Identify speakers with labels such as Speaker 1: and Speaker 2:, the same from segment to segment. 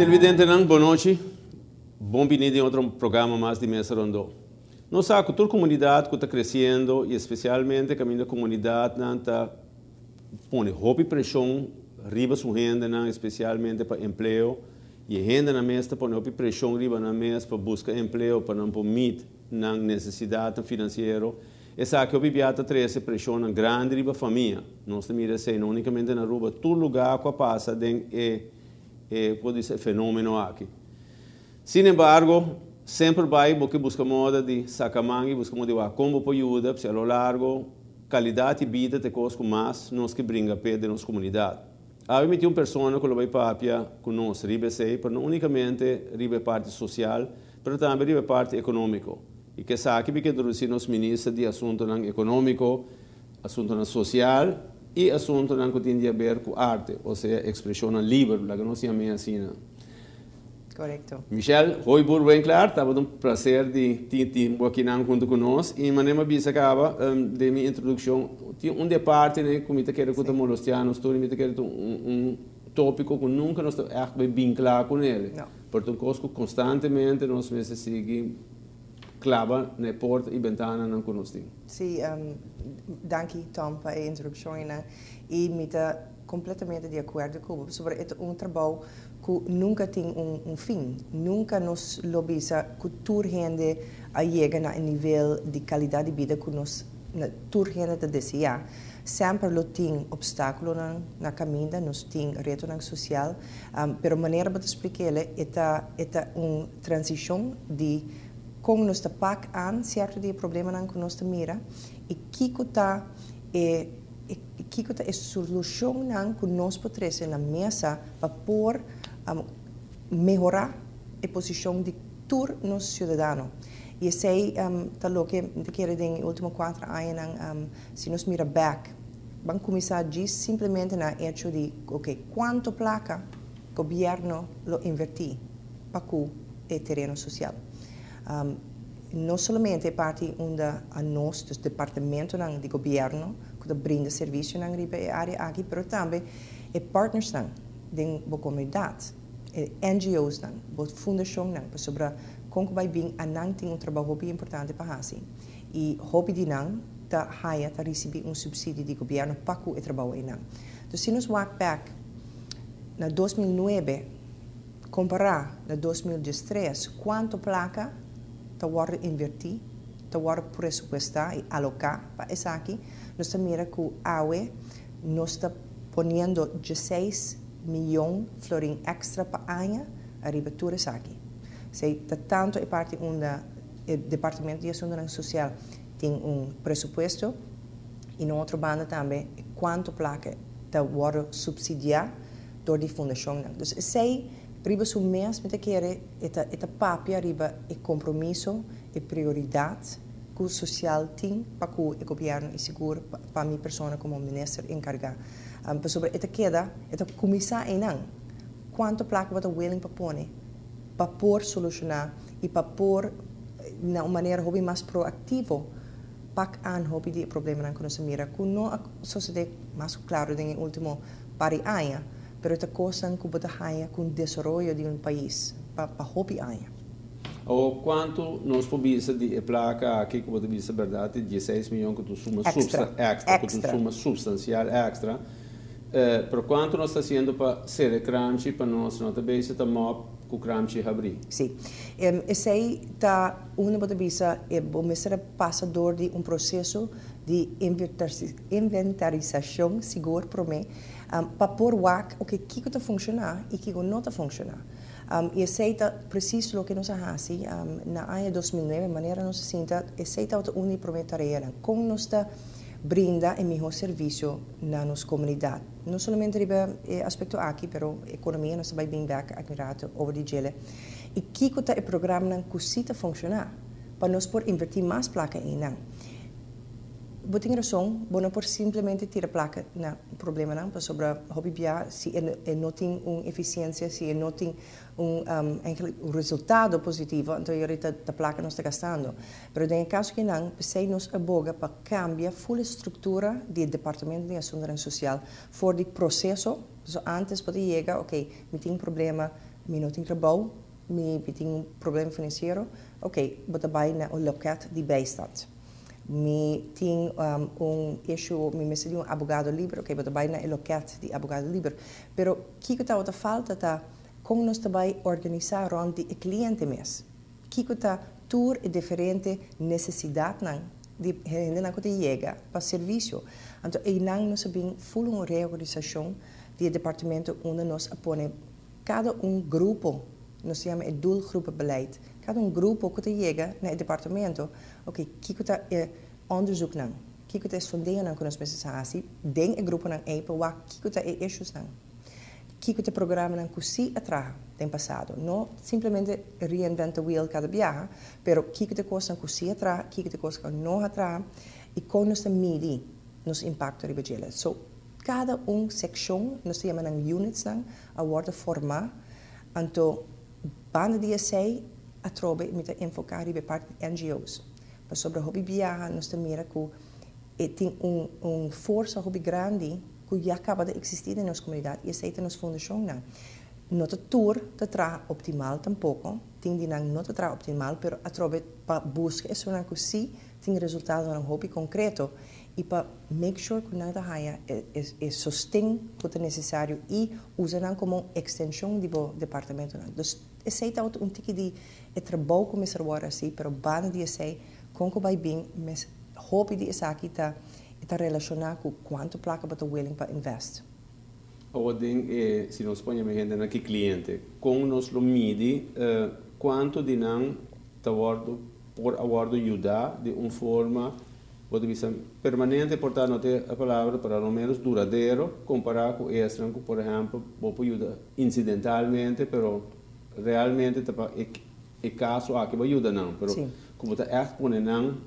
Speaker 1: Televidentenan, bon nochi. Bon bini den otro programa mas di Mesa Rondó. Nos sa ku tur komunidat ku ta kresiendo i espesialmente kaminda komunidatnan ta pone hopi preshon riba su hendenan, espesialmente pa empleo, i e hendenan mes ta pone hopi preshon riba nan mes pa buska empleo pa nan por meet nan nesesidatnan finansiero. Esaki hopi bia ta trese preshonnan grandi riba famia. Nos ta mira esei no unikamente na Aruba, tur lugá ku a pasa den e e por bisa e fenomeno aki. Sin embargo, semper bai bo ke buska moda di saka man i buska moda di wak kon bo por yuda, p'esei a lo largo kalidat di bida ta e kos ku mas nos ke bringa p'e den nos komunidat. Awe mi tin un persona ku lo bai papia ku nos riba esei, pero no unikamente riba e parti sosial, pero tambe riba e parti ekonómiko. I ku esaki mi ke introdusí nos Minister di Asuntunan Ekonómiko, Asuntunan Sosial i Asuntunan ku tin di aber ku arte, osea ekspreshonnan liber, laga nos yam'é asina.
Speaker 2: Korekto.
Speaker 1: Michelle Hooyboer-Winklaar, tabata un plaser di tin tin bo akinan huntu ku nos. I manera mi a bisa kaba den mi introdukshon, tin un di e partinan ku mi ta kere ku ta molostiá nos tur i mi ta kere ta un tópiko ku nunka nos ta ègt bai bin kla kuné. Pero ta un kos ku konstantemente nos mester sigui klaba na e porta i bentananan ku nos tin.
Speaker 2: Sí, danki Tom pa e introdukshon einan. I mi ta kompletamente di akuerdo ku bo pasobra e ta un trabou ku nunka tin un fin. Nunka nos lo bisa ku tur hende a yega na e nivel di kalidat di bida ku nos tur hende ta deseá. Semper lo tin opstákulonan na kaminda, nos tin retonan sosial, pero manera bo ta splik'el e ta e ta un transishon di kon nos ta pak aan sierto di e problemanan ku nos ta mira i kiko ta e kiko ta e solushonnan ku nos por trese na mesa pa por mehorá e posishon di tur nos siudadano. I esei ta loke mi ta kere den e último kuater añanan, si nos mira bèk, ban kuminsá djis simplemente na echo di, oke, kuantu plaka gobièrnu lo invertí pa ku e tereno sosial? No solamente e parti unda anos, dus departamentonan di gobièrnu ku ta brinda servisionan riba e área aki, pero tambe e partnersnan den bo komunidat, e NGOsnan, bo fundashonnan, pasobra kon ku bai bin anan tin un trabou hopi importante pa hasi i hopi di nan ta haya, ta risibí un supsidio di gobièrnu pa ku e trabou einan. Dus si nos wak bèk na 2009, Kompará na 2013 kuantu plaka ta wòrdu invertí, ta wòrdu presupuestá i aloká pa esaki, nos ta mira ku awe nos ta poniendo 16 miyon florin èkstra pa aña ariba tur esaki. Esei ta tantu e parti unda e Departamento di Asuntunan Sosial tin un presupuesto i na otro banda tambe kuantu plaka ta wòrdu supsidiá dor di fundashonnan. Dus esei riba su mes mi ta kere e ta e ta papia riba e kompromiso, e prioridat ku sosial tin pa ku e gobièrnu i sigur pa mi persona komo minister enkargá. Pasobra e ta keda, e ta kuminsá einan. Kuantu plaka bo ta willing pa pone pa por solushoná i pa por na un manera hopi mas proaktivo pak aan hopi di e problemanan ku nos a mira ku no a sosodé mas ku klaro den e último par di aña, pero ta kosnan ku bo ta haña ku un desaroyo di un pais pa pa hopi aña.
Speaker 1: Awor, kuantu nos por bisa di e plaka aki ku bo ta bisa bèrdat di 16 miyon ku ta un suma
Speaker 2: Èkstra.
Speaker 1: èkstra, ku ta un suma supstansial èkstra, pero kuantu nos ta hasiendo pa sera e kramchi pa nos no ta bezig ta mòp ku kramchi habrí?
Speaker 2: Sí. Esei ta unda bo ta bisa e bo mester a pasa dor di un proseso di inventarisashon sigur promé pa por wak oke kiko ta funshoná i kiko no ta funshoná. I esei ta presis loke nos a hasi na aña 2009, manera nos a sinta esei tabata un di e promé tareanan, kon nos ta brinda e mihó servisio na nos komunidat, no solamente riba e aspekto aki pero ekonomia nos ta bai bin bèk aki un rato over di djele i kiko ta e programanan ku si ta funshoná pa nos por invertí mas plaka einan. Bo tin rason, bo no por simplemente tira plaka na problemanan pasobra hopi bia si e no tin un efisiensia, si e no tin un eigenlijk un resultado positivo, anto yori ta plaka nos ta gastando. Pero den e kaso kinan, p'esei nos a boga pa kambia ful e struktura di e Departamento di Asuntonan Sosial for di proseso, pasobra antes bo ta yega, ok, mi tin un problema. Mi no tin trabou, mi tin un problema finansiero, ok, bo ta bai na un loket di bijstand. Mi tin un issue, mi mester di un abogado liber, ok, bo ta bai na e loket di abogado liber. Pero kiko ta falta ta kon nos ta bai organisá rònt di e kliente mes. Kiko ta tur e diferente nesesidatnan di hendenan ku ta yega pa servisio. Anto einan nos a bin full un reorganisashon di e departamento unda nos a pone kada un grupo, nos yama e doelgroepenbeleid. Kada un grupo ku ta yega na e departamento, ok, kiko ta e onderzoeknan, kiko ta e sondeonan ku nos mester hasi den e gruponan ei pa wak kiko ta e issuesnan. Kiko ta e programanan ku si a traha den pasado. No simplemente reinvent the wheel kada biaha, pero kiko ta e kosnan ku si a traha, kiko ta e kosnan ku no a traha i kon nos ta midi nos impakto riba djele. So, kada un sekshon, nos ta yama nan unitsnan, a wòrdu formá. Anto, banda di esei, atrobe mi ta enfoká riba e parti di NGO's. Pasobra hopi biaha nos ta mira ku e tin un forsa hopi grandi ku ya kaba ta eksistí den nos komunidat i esei ta nos fundashonnan. No ta tur ta traha optimal tampoko, tin di nan no ta traha optimal, pero atrobe pa buska esunnan ku sí tin resultadonan hopi konkreto i pa make sure ku nan ta haña e sosten ku ta nesesario i usa nan komo un ekstenshon di bo departamentonan. Dus esei ta un tiki di e trabou ku mester wòrdu hasi, pero banda di esei kon ku bai bin mes hopi di esaki ta e ta relashoná ku kuantu plaka bo ta willing pa invest.
Speaker 1: Awor den e, si nos pone mi hendenan ki kliente, kon nos lo midi kuantu di nan ta wòrdu por a wòrdu yudá di un forma, bo ta bisa permanente por ta no ta e palabra, pero a lo menos duradero kompará ku esnan ku por ehèmpel bo por yuda insidentalmente pero realmente ta pa e kaso aki bo yuda nan, pero ku bo ta ègt pone nan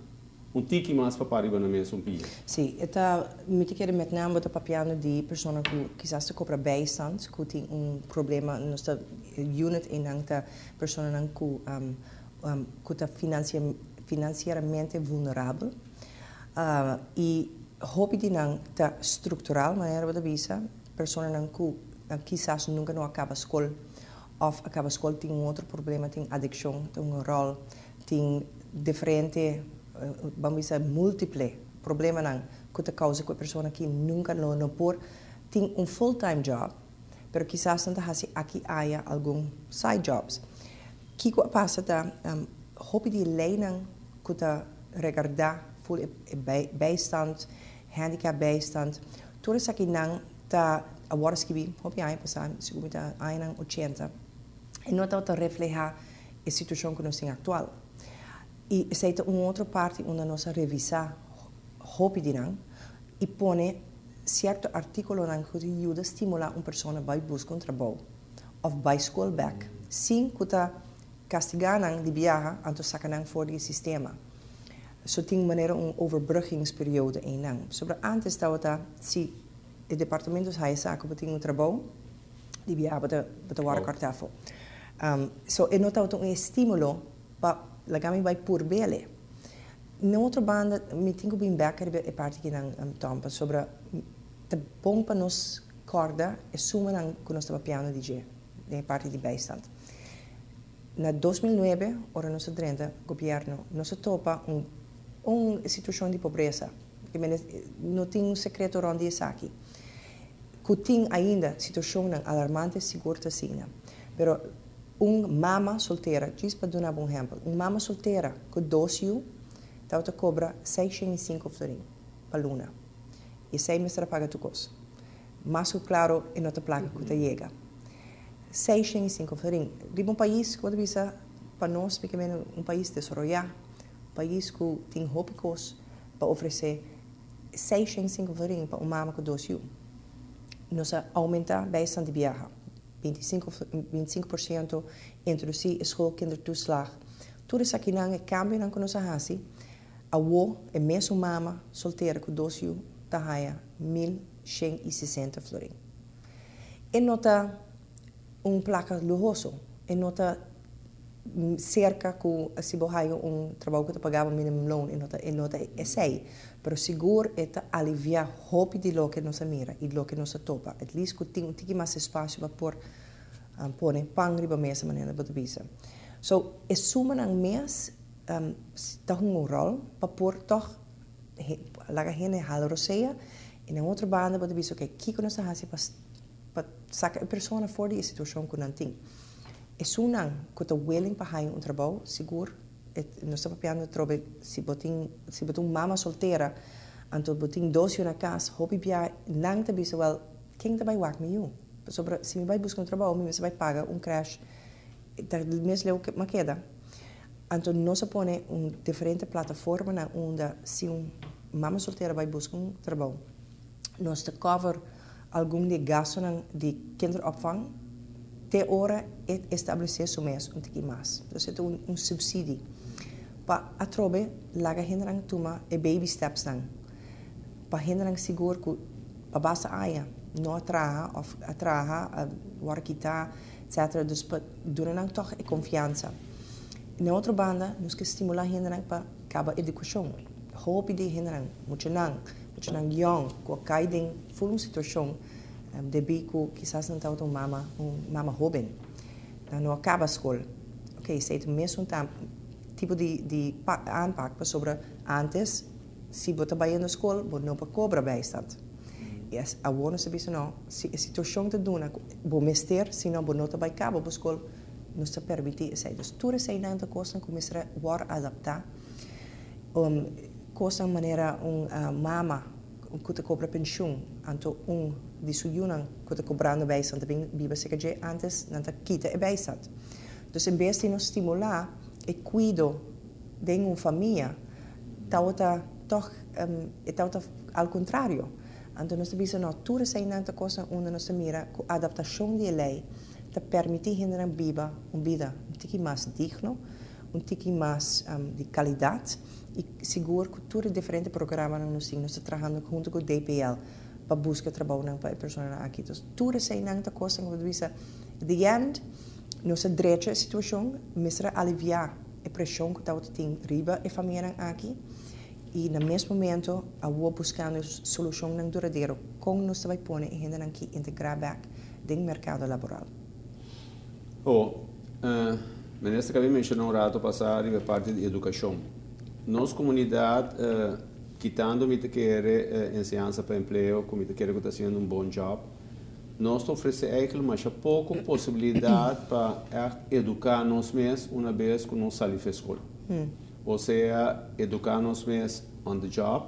Speaker 1: un tiki mas pa para riba nan mes un pia.
Speaker 2: Sí, e ta, mi ta kere met name bo ta papiando di persona ku kisas ta kobra bijstand, ku tin un problema, nos ta unit einan ta personanan ku ta financieramente vulnerabel i hopi di nan ta struktural, manera bo ta bisa, personanan ku kisas nunka no a kaba skol òf a kaba skol tin un otro problema, tin adikshon, tin un ròl, tin diferente, ban bisa multiple problemanan ku ta kousa ku e persona aki nunka lo no por tin un full time job, pero kisas nan ta hasi aki aya algun side jobs. Kiko a pasa ta hopi di e leinan ku ta regardá ful e bijstand, handicap bijstand, tur esakinan ta a wòrdu skibí hopi aña pasá, sigur mi ta añanan ochenta, e no tabata reflehá e situashon ku nos tin aktual. I esei ta un otro parti unda nos a revisá hopi di nan i pone sierto artíkulonan ku ta yuda stimulá un persona bai buska un trabou òf bai skol bèk sin ku ta kastigá nan di biaha anto saka nan for di e sistema. So tin manera un overbruggingsperiode einan. Pasobra ántes tabata si e departamento haya sa ku bo tin un trabou di biaha bo ta bo ta wòrdu kòrtá afó. So e no tabata un estímulo pa laga mi bai purb'el. Na otro banda mi tin ku bin bèk riba e parti kinan, Tom, pasobra ta bon pa nos kòrda e sumanan ku nos ta papiando di dje den e parti di bijstand. Na 2009, ora nos a drenta gobièrnu, nos a topa un un situashon di pobresa. No tin un sekreto rònt di esaki. Ku tin ainda situashonnan alarmante sigur ta asina. Pero un mama soltera, djis pa duna bo un ehèmpel, un mama soltera ku dos yu tabata kobra 605 florin pa luna. I esei mester a paga tur kos. Mas ku klaro e no ta plaka ku ta yega. 605 florin. Riba un pais ku bo ta bisa pa nos mi ke mende un pais desaroyá, un pais ku tin hopi kos pa ofresé, 605 florin pa un mama ku dos yu. Nos a oumentá bijstand di biaha 25%, introdusí e schoolkindertoeslag. Tur esakinan e kambionan ku nos a hasi, awo e mesun mama soltera ku dos yu ta haña 1160 florin. E no ta un plaka luhoso, e no ta serka ku si bo haña un trabou ku ta paga bo minimumloon, e no ta esei. Pero sigur e ta aliviá hopi di loke nos a mira i loke nos a topa. At least ku tin un tiki mas espasio pa por Pone pan riba mesa, manera bo ta bisa. So, e sumanan mes ta hunga un rol pa por toch laga hende hala rosea. I na otro banda bo ta bisa, ok, kiko nos ta hasi pa saca e persona for di e situacion cu nan tin? Esunnan cu ta willing pa haya un trabou, sigur, nos ta papiando trobe si bo tin un mama soltera, anto bo tin dos yu na cas, hopi bia nan ta bisa, "Well, ken ta bay wak mi yu? Pasobra si mi bay busca un trabou, mi mester bay paga un crèche, ta mes leu cu mi keda." Anto nos a pone un diferente plataforma na unda si un mama soltera bay busca un trabou, nos ta cover algun di gastonan di kinderopvang te ora e establece su mes un tiki mas. Dus e ta un subsidie pa atrobe laga hendenan tuma e baby steps nan. Pa hendenan sigur cu pa basta aña no a traha of a traha, a wordo kita, etc. Dus pa duna nan toch e confiansa. Na otro banda, nos ke stimula hendenan pa caba educacion. Hopi di hendenan, muchanan young, cu a cay den full un situacion debi cu kisas nan tabata un mama hoben. Nan no a caba scol. Ok, esey ta mesun tipo di aanpak, pasobra antes, si bo ta bay na scol, bo no por cobra bijstand. Yes, awor nos ta bisa no, si e situacion ta duna, bo mester, si no bo no ta bay caba bo scol, nos ta permiti esey. Dus tur eseynan ta cosnan cu mester wordo adapta. Cosnan manera un mama cu ta cobra pensioen, anto un di su yiunan cu ta cobrando bijstand ta bin biba cerca dje, antes nan ta kita e bijstand. Dus en bes di nos stimula e cuido den un famia, tabata toch e tabata al contrario. Anto nos ta bisa no, tur eseynan ta cosnan unda nos ta mira cu adaptacion di ley ta permiti hendenan biba un bida un tiki mas digno, un tiki mas di calidad y sigur cu tur e diferente programanan nos tin, nos ta trahando hunto cu DPL pa busca trabounan pa e personanan aki. Dus tur eseynan ta cosnan cu bisa, the end, nos a drecha e situacion, mester alivia e presion cu tabata tin riba e famianan aki y na mes momento awor buscando solucionnan duradero con nos ta bay pone e hendenan aki integra back den mercado laboral.
Speaker 1: Oh, minister a caba di menciona un rato pasa e parti di educacion. Nos comunidad, kitando mi ta kere Enseñansa pa Empleo, cu mi ta kere cu ta haciendo un bon job, nos ta ofrece eigenlijk mas poco posibilidad pa echt educa nos mes un bes cu nos sali di scol. Osea, educa nos mes on the job,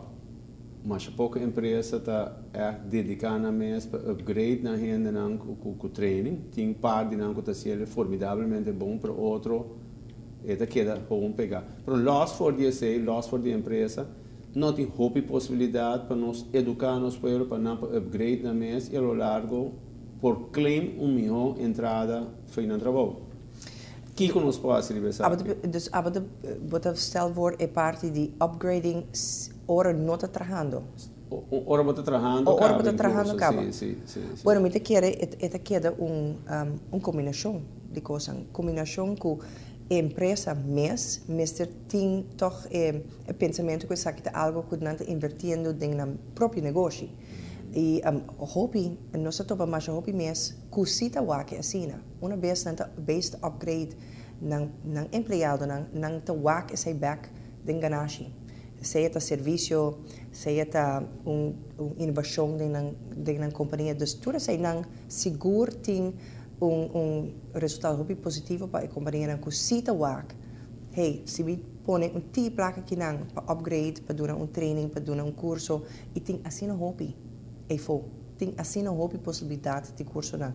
Speaker 1: mas poco empresa ta echt dedica nan mes pa upgrade nan hendenan cu training. Tin par di nan cu ta haciendo formidablemente bon, pero otro e ta keda gewoon pega. Pero los for di esey, los for di empresa, no tin hopi posibilidad pa nos educa nos pueblo pa nan upgrade nan mes y a lo largo por claim un miho entrada for nan trabou. Kico nos por haci?
Speaker 2: Dus abo bo ta stel voor e parti di upgrading ora no ta trahando.
Speaker 1: Ora bo ta trahando.
Speaker 2: Ora bo ta trahando caba.
Speaker 1: Si.
Speaker 2: Bueno, mi ta kere e keda un combinacion di cos. Combinacion cu empresa mes mester tin toch e pensamento cu esaki ta algo cu nan ta invirtiendo den nan propio negoshi. Y hopi, nos ta topa mas hopi mes cu si ta wak asina. Un bes nan ta based upgrade nan empleadonan, nan ta wak esey back den ganashi. Sea ta servicio, sea ta un innovacion den nan compania. Dus tur eseynan sigur tin un resultado hopi positivo pa e companianan cu si ta wak. Hey, si mi pone un tiki placa akinan pa upgrade, pa duna un training, pa duna un curso, y tin asina hopi, efo, tin asina hopi posibilidad di cursonan.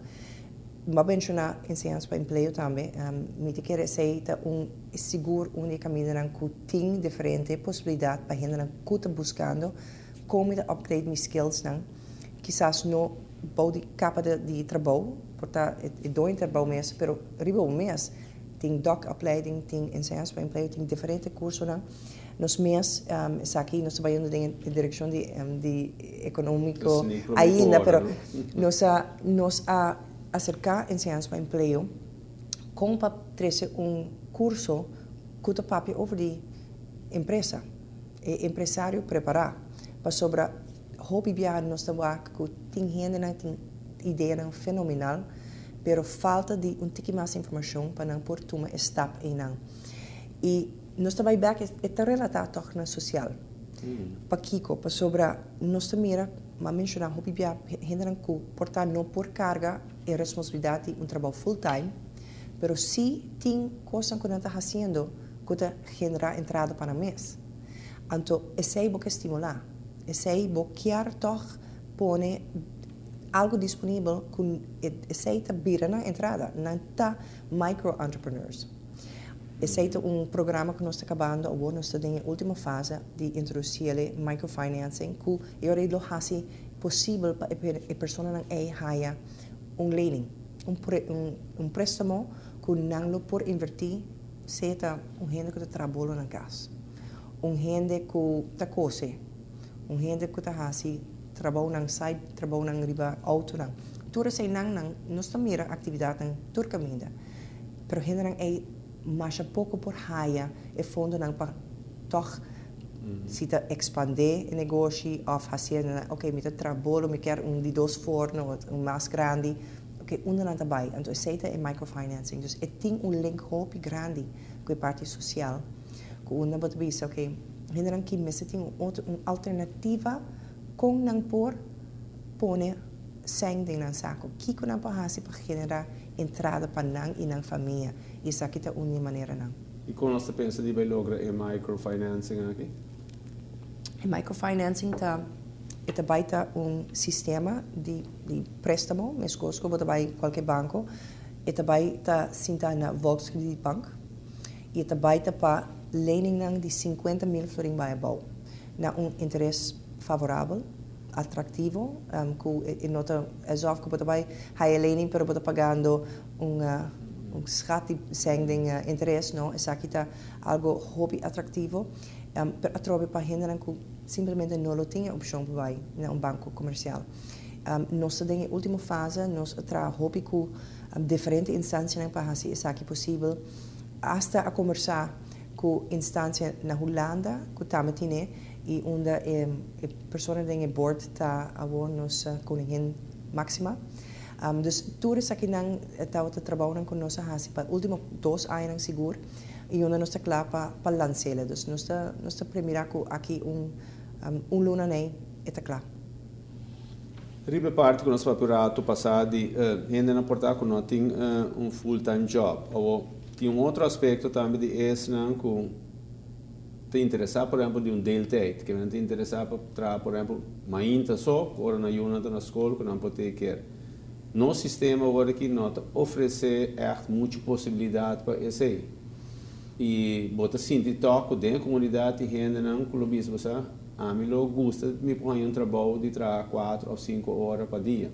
Speaker 2: M'a menciona Enseñansa pa Empleo tambe. Mi ta kere esey ta un sigur un di camindanan cu tin diferente posibilidad pa hendenan cu ta buscando con mi ta upgrade mi skills nan. Kisas no bou di capa di trabou, por ta e doño trabou mes, pero riba un mes tin DOC-opleiding, tin Enseñansa pa Empleo, tin diferente cursonan. Nos mes, esaki nos ta bayendo den direccion di economico ainda, pero nos a acerca Enseñansa pa Empleo con pa trece un curso cu ta papia over di empresa. E empresario prepara pasobra hopi bia nos ta wak cu tin hendenan tin ideanan fenomenal. Pero falta di un tiki mas informashon pa nan por tuma e stap einan. I nos ta bai bek, e ta relatá tòg na sosial. Pakiko? Pasobra nos ta mira, m'a menshoná hopi bia, hendenan ku por ta no por karga e responsabilidat di un trabou full time, pero sí tin kosnan ku nan ta hasiendo ku ta generá entrada pa nan mes. Anto esei bo ke stimulá, esei bo kier tòg pone algu disponibel ku esei ta bira nan entrada, nan ta micro-entrepreneurs. Esei ta un programa ku nos ta kabando awor, nos ta den e último fase di introdusí e microfinancing ku e ora ei lo hasi posibel pa e personanan ei haya un lening, un préstamo ku nan lo por invertí, sea ta un hende ku ta traha bolo na kas, un hende ku ta kose, un hende ku ta hasi trabounan side trabounan riba outonan. Tur eseinan nan nos ta mira aktividatnan tur kaminda, pero hendenan ei masha poko por haya e fondonan pa tòg si ta ekspandé e negoshi òf hasié nan, ok mi ta traha bolo mi kier un di dos forno un mas grandi, ok unda nan ta bai? Anto esei ta e microfinancing. Dus e tin un link hopi grandi ku e parti sosial ku unda bo ta bisa ok hendenan ki mester tin un otro un alternativa kon nan por pone sèn den nan sako, kiko nan por hasi pa generá entrada pa nan i nan famia i esaki ta un di e maneranan.
Speaker 1: I kon nos ta pensa di bai logra e microfinancing aki?
Speaker 2: E microfinancing ta e ta bai ta un sistema di di préstamo meskos ku bo ta bai kualke banko e ta bai ta sinta na Volkskredietbank i e ta bai ta pa leningnan di 50.000 florin bai abou na un interes favorabel, atraktivo, ku e no ta alsof ku bo ta bai haya lening pero bo ta pagando un un skat di sèn den interes, no, esaki ta algo hopi atraktivo, pero atrobe pa hendenan ku simplemente no lo tin e opshon pa bai na un banko komersial. Nos ta den e ultimo fase, nos a traha hopi ku diferente instansianan pa hasi esaki posibel, asta a kombersá ku instansia na Hulanda ku tambe tine i unda e persona den e board ta awor nos koningin Maxima. Dus tur esakinan tabata trabounan ku nos a hasi pa ultimo dos añanan sigur i unda nos ta kla pa pa lans'el. Dus nos ta nos ta premirá ku aki un un luna nei e ta kla.
Speaker 1: Riba e parti ku nos papia un ratu pasá di hendenan por ta ku no tin un full time job. Awor tin un otro aspekto tambe di esnan ku ta interesá por ehempel di un deeltijd, ke nan ta interesá pa traha por ehempel mainta so, ku ora nan yunan ta na skol ku nan por take care. Nos sistema awor aki no ta ofresé ègt muchu posibilidat pa esei. I bo ta sinti tòg ku den e komunidat tin hendenan ku lo bisa bo sa, ami lo gusta mi por haña un trabou di traha kuater òf sinku ora pa dia.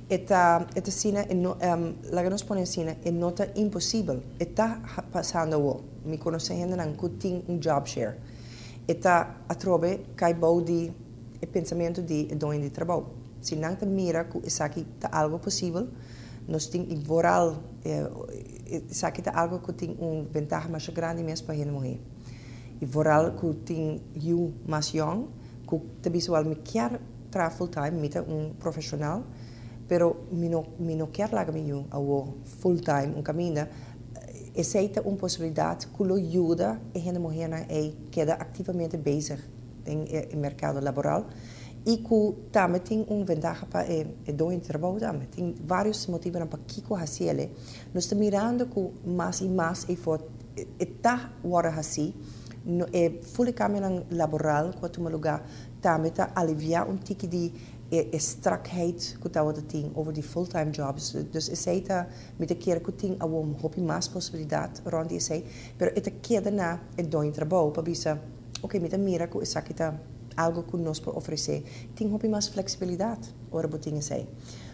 Speaker 2: E ta e ta asina, e no, laga nos pone asina, e no ta imposibel. E ta pasando awor. Mi konosé hendenan ku tin un job share. E ta atrobe kai bou di e pensamentu di e doño di trabou. Si nan ta mira ku esaki ta algu posibel, nos tin i vooral esaki ta algu ku tin un bentaha masha grandi mes pa hende muhé. I vooral ku tin yu mas yòn ku ta bisa wèl mi kier traha full time, mi ta un profeshonal, pero mi no mi no kier laga mi yu awo full time un kaminda. Esei ta un posibilidat ku lo yuda e hende muhénan ei keda aktivamente bezig den e merkado laboral i ku tambe tin un ventaha pa e doño di trabou tambe. Tin vários motibunan pakiko hasi el'e. Nos ta mirando ku mas i mas efort e ta wòrdu hasí. E ful e kambionan laboral ku a tuma lugá tambe ta aliviá un tiki di e strakheid ku tabata tin over di full time jobs. Dus esei ta Mi ta kere ku tin awor hopi mas posibilidat rònt di esei, pero e ta keda na e doño trabou pa bisa, oke, mi ta mira ku esaki ta algu ku nos por ofresé. Tin hopi mas fleksibilidat ora bo tin esei.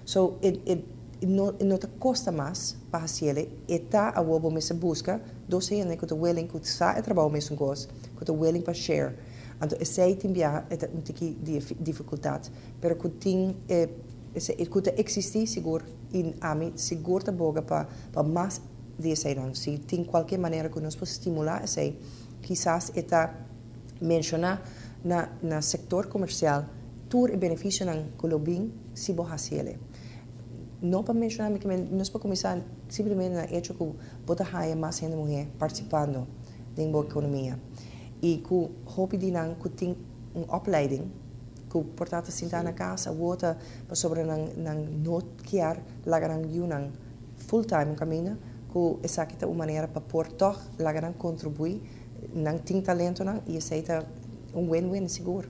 Speaker 2: So, e e no e no ta kosta mas pa hasiel. E ta awor bo mester buska dos hende ku ta willing, ku sa e trabou mesun kos, ku ta willing pa share. Anto esei tin biaha e ta un tiki difikultat, pero ku tin e Esei ku ta eksistí sigur i ami sigur ta boga pa pa mas di eseinan. Si tin kualke manera ku nos por stimulá esei, kisas e ta menshoná na na sektor komersial tur e benefisionan ku lo bin si bo hasi el'e. No pa menshoná mi ke men nos por kuminsá simplemente na echo ku bo ta haña mas hende muhé partisipando den bo ekonomia i ku hopi di nan ku tin un opleiding ku por ta ta sintá na kas awor ta pasobra nan nan no kier laga nan yunan full time un kaminda ku esaki ta un manera pa por tòg laga nan kontribuí nan tin talentonan i esei ta un win-win sigur.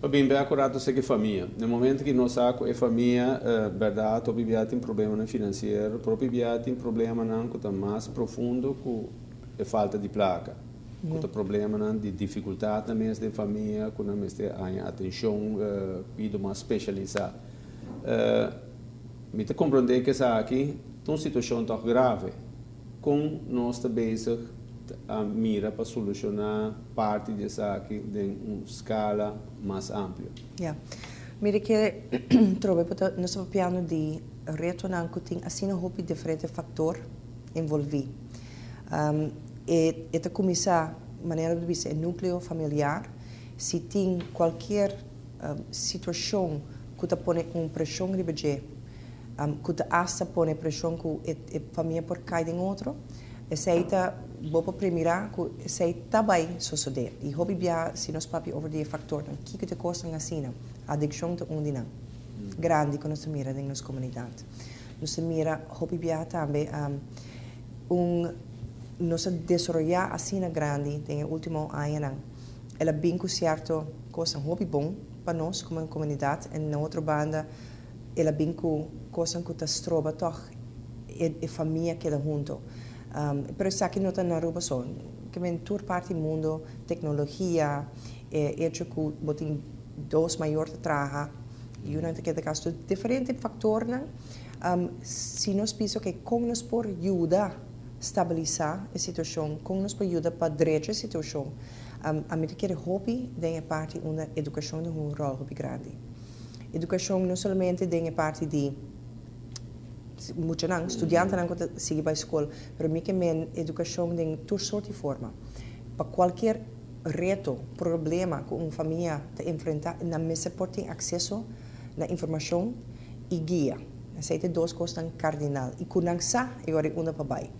Speaker 1: Pa bin bek un rato seki famia. Na momento ki nos sa ku e famia bèrdat hopi bia tin problemanan finansiero, pero hopi bia tin problemanan ku ta mas profundo ku e falta di plaka, ku ta problemanan di difikultatnan mes den famia ku nan mester haña atenshon, kuido mas speshalisá. Mi ta komprondé ku esaki ta un situashon tòg grave. Kon nos ta bezig ta mira pa solushoná parti di esaki den un skala mas amplio?
Speaker 2: Ya. Mira ke trobe por ta nos ta papiando di retonan ku tin asina hopi diferente faktor envolví. E e ta kuminsá, manera bo ta bisa, e núkleo familiar. Si tin kualkier situashon ku ta pone un preshon riba dje, ku ta asta pone preshon ku e famia por kai den otro, esei ta bo por premirá ku esei ta bai sosodé. I hopi bia si nos papia over di e faktornan, kiko ta e kosnan asina? Adikshon ta un di nan grandi ku nos ta mira den nos komunidat. Nos ta mira hopi bia tambe un nos a desaroyá asina grandi den e último añanan, el a bin ku sierto kosnan hopi bon pa nos komo komunidat en na otro banda El a bin ku kosnan ku ta stroba tòg e famia keda hunto. Pero esaki no ta na Aruba so. Ke men tur parti mundo, teknologia, e echo ku bo tin dos mayor ta traha, yunan ta keda kas. Diferente faktornan. Si nos bisa oke kon nos por yuda stabilisá e situashon, kon nos por yuda pa drecha e situashon, ami ta kere hopi den e parti unda edukashon ta hunga un ròl hopi grandi. Edukashon no solamente den e parti di muchanan, studiantenan ku ta sigui bai skol, pero mi ke men edukashon den tur sort di forma. Pa kualkier reto, problema ku un famia ta enfrentá, nan mester por tin akseso na informashon i guia. Esei ta e dos kosnan kardinal i ku nan sa e ora unda pa bai.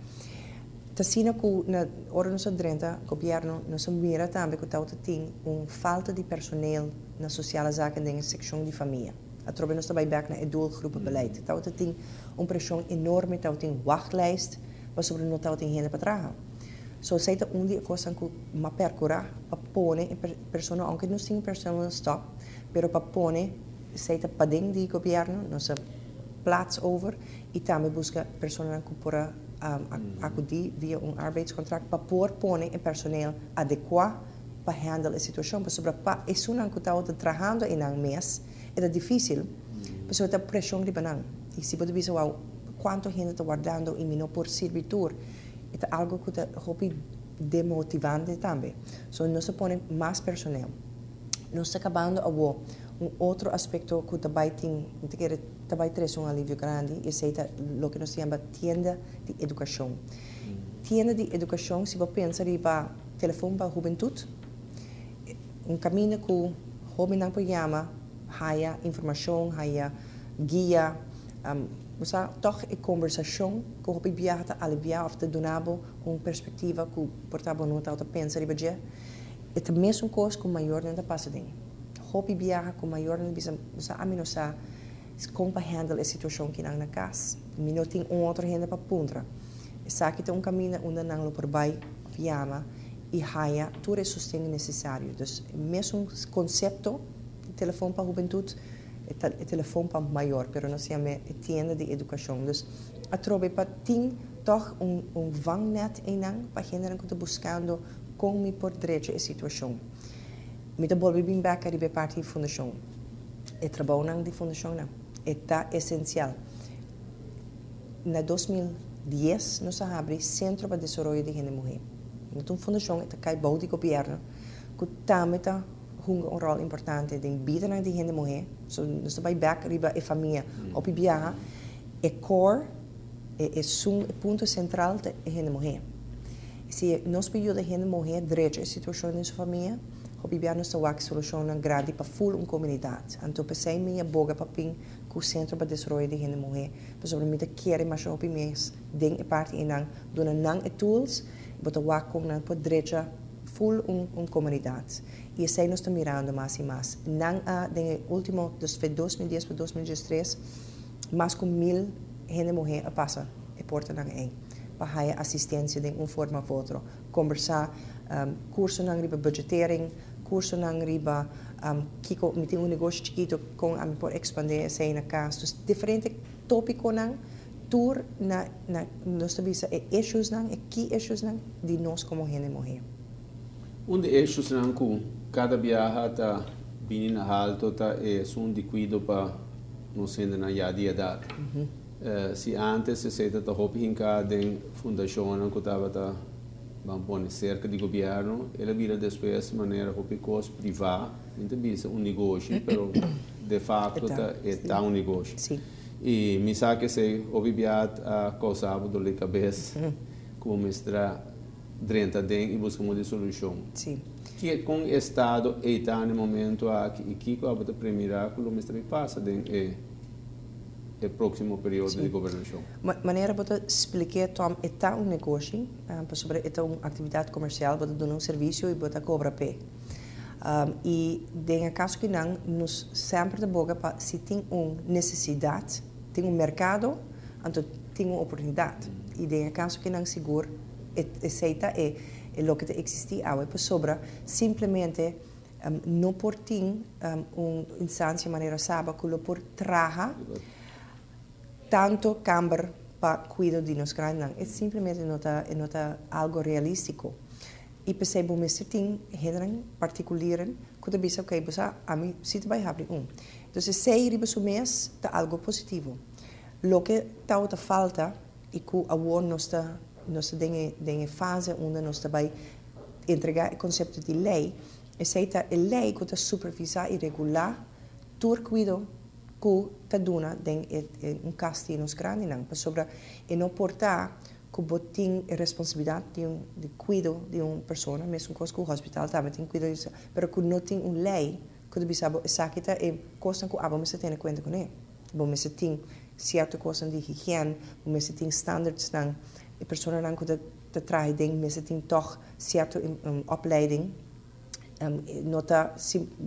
Speaker 2: Ta asina ku na ora nos a drenta gobièrnu nos a mira tambe ku tabata tin un falta di personeel na Sociale Zaken den e sekshon di famia. Atrobe nos ta bai bèk na e doelgroepenbeleid. Tabata tin un preshon enorme, tabatin wachtlijst pasobra no tabatin hende pa traha. So esei ta un di e kosnan ku m'a pèrkurá pa pone e persona, ounke nos tin un personeel stop, pero pa pone esei ta paden di gobièrnu, nos a plaats over i tambe buska personanan ku por a akudí via un arbeidskontrakt pa por pone e personeel adekuá pa handle e situashon, pasobra pa esunnan ku tabata trahando einan mes e ta difísil, pasobra ta preshon riba nan. I si bo ta bisa wou kuantu hende ta wardando i mi no por sirbi tur, e ta algu ku ta hopi demotivante tambe. So nos ta pone mas personel. Nos ta kabando awor un otro aspekto ku ta bai tin, mi ta kere ta bai trese un alivio grandi i esei ta loke nos ta yama tienda di edukashon. Tienda di edukashon si bo pensa riba telefon pa hubentut, un kaminda ku hóbennan por yama, haya informashon, haya guia, bo sa tòg e kombersashon ku hopi biaha ta aliviá òf ta duna bo un perspektiva ku por ta bo no tabata pensa riba dje. E ta mesun kos ku mayornan ta pasa den. Hopi biaha ku mayornan ta bisa, bo sa ami no sa kon pa handle e situashon kinan na kas. Mi no tin un otro hende pa puntra. Esaki ta un kaminda unda nan lo por bai òf yama i haña tur e sosten nesesario. Dus e mesun konsepto di telefon pa hubentut e ta e telefon pa mayor, pero nos yam'é e tienda di edukashon. Dus atrobe pa tin tòg un un vangnet einan pa hendenan ku ta buskando kon mi por drecha e situashon. Mi ta bolbe bin bèk ariba e parti di fundashon. E trabounan di fundashonnan e ta esensial. Na 2010 nos a habri Sentro pa Desaroyo di Hende Muhé. No ta un fundashon, e ta kai bou di gobièrnu ku tambe ta hunga un ròl importante den bidanan di hende muhé. So nos ta bai bèk riba e famia. Hopi biaha e core, e esun, e punto sentral ta e hende muhé. Si nos por yuda hende muhé drecha e situashon den su famia, Hopi bia nos ta wak solushonnan grandi pa ful un komunidat. Anto p'esei mi a boga pa bin ku Sentro pa Desaroyo di Hende Muhé, pasobra mi ta kere masha hopi mes den e parti einan duna nan e tools, bo ta wak kon nan por drecha ful un komunidat. I esei nos ta mirando mas i mas. Nan a den e ultimo, dus fe 2010 pa 2013, mas ku 1000 hende muhé a pasa e portanan ei pa haya asistensia den un forma of otro. Kombersá, kursonan riba budgetering, kursonan riba kiko mi tin un negoshi chikitu kon ami por ekspandé esei na kas. Dus diferente tópikonan tur na na nos ta bisa e issuesnan, e key issuesnan di nos komo hende muhé.
Speaker 1: Un di e issuesnan ku kada biaha ta bini na halto ta e esun di kuido pa nos hendenan ya di edat. Si antes esei ta ta hopi hinká den fundashonnan ku tabata ban pone serka di gobièrnu, el a bira despues manera hopi kos privá, mi ta bisa un negoshi, pero de fakto ta e ta un negoshi. I mi sa ku esei hopi bia a kousa bo dolor di kabes ku bo mester a drenta den i buska un di solushon. Ke kon e estado ei ta na e momento aki i kiko abo ta premirá ku lo mester bai pasa den e e próksimo periodo di gobernashon?
Speaker 2: Manera bo ta splik'é, Tom, e ta un negoshi, pasobra e ta un aktividat komersial, bo ta duna un servisio i bo ta kobra p'e. I den e kaso kinan nos semper ta boga pa si tin un nesesidat, tin un merkado, anto tin un oportunidat. I den e kaso kinan sigur esei ta e loke ta eksistí awe, pasobra simplemente no por tin un instansia manera Saba ku lo por traha tanto kamber pa kuido di nos grandinan. E simplemente no ta e no ta algo realístiko. I p'esei bo mester tin hendenan partikulieren ku ta bisa okey bo sa ami si ta bai habri un. Entonces esei riba su mes ta algo positivo. Loke tawata falta i ku awor nos ta nos ta den e den e fase unda nos ta bai entregá e konsepto di lei, esei ta e lei ku ta supervisá i regulá tur kuido ku ta duna den e un kas di nos grandinan, pasobra e no por ta ku bo tin e responsabilidat di un di kuido di un persona, mesun kos ku hospital tambe tin kuido di, pero ku no tin un lei ku ta bisa bo esaki ta e kosnan ku abo mester tene kuenta kuné. Bo mester tin sierto kosnan di higièn, bo mester tin standardsnan, e personanan ku ta ta traha den mester tin tòg sierto opleiding. No ta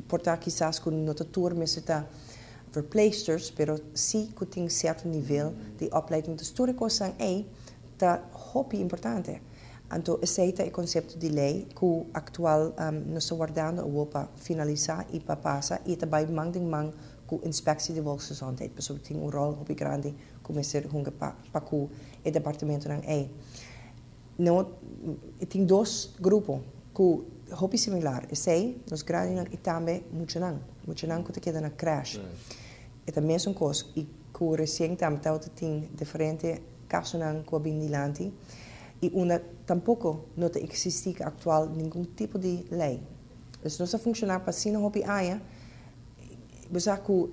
Speaker 2: por ta kisas ku no ta tur mester ta verpleegsters, pero si ku tin sierto nivel di opleiding. Dus tur e kosnan ei ta hopi importante. Anto esei ta e konsepto di lei ku aktual nos ta wardando awor pa finalisá i pa pasa i ta bai man den man ku Inspectie di Volksgezondheid pasobra tin un ròl hopi grandi ku mester hunga pa pa ku e departamentonan ei. No tin dos grupo ku hopi similar, esei nos grandinan i tambe muchanan, muchanan ku ta keda na crèche. E ta mesun kos i ku resien tambe tabata tin diferente kasonan ku a bin dilanti i unda tampoko no ta eksistí aktual ningun tipo di lei. Dus nos a funshoná pa asina hopi aña, bo sa ku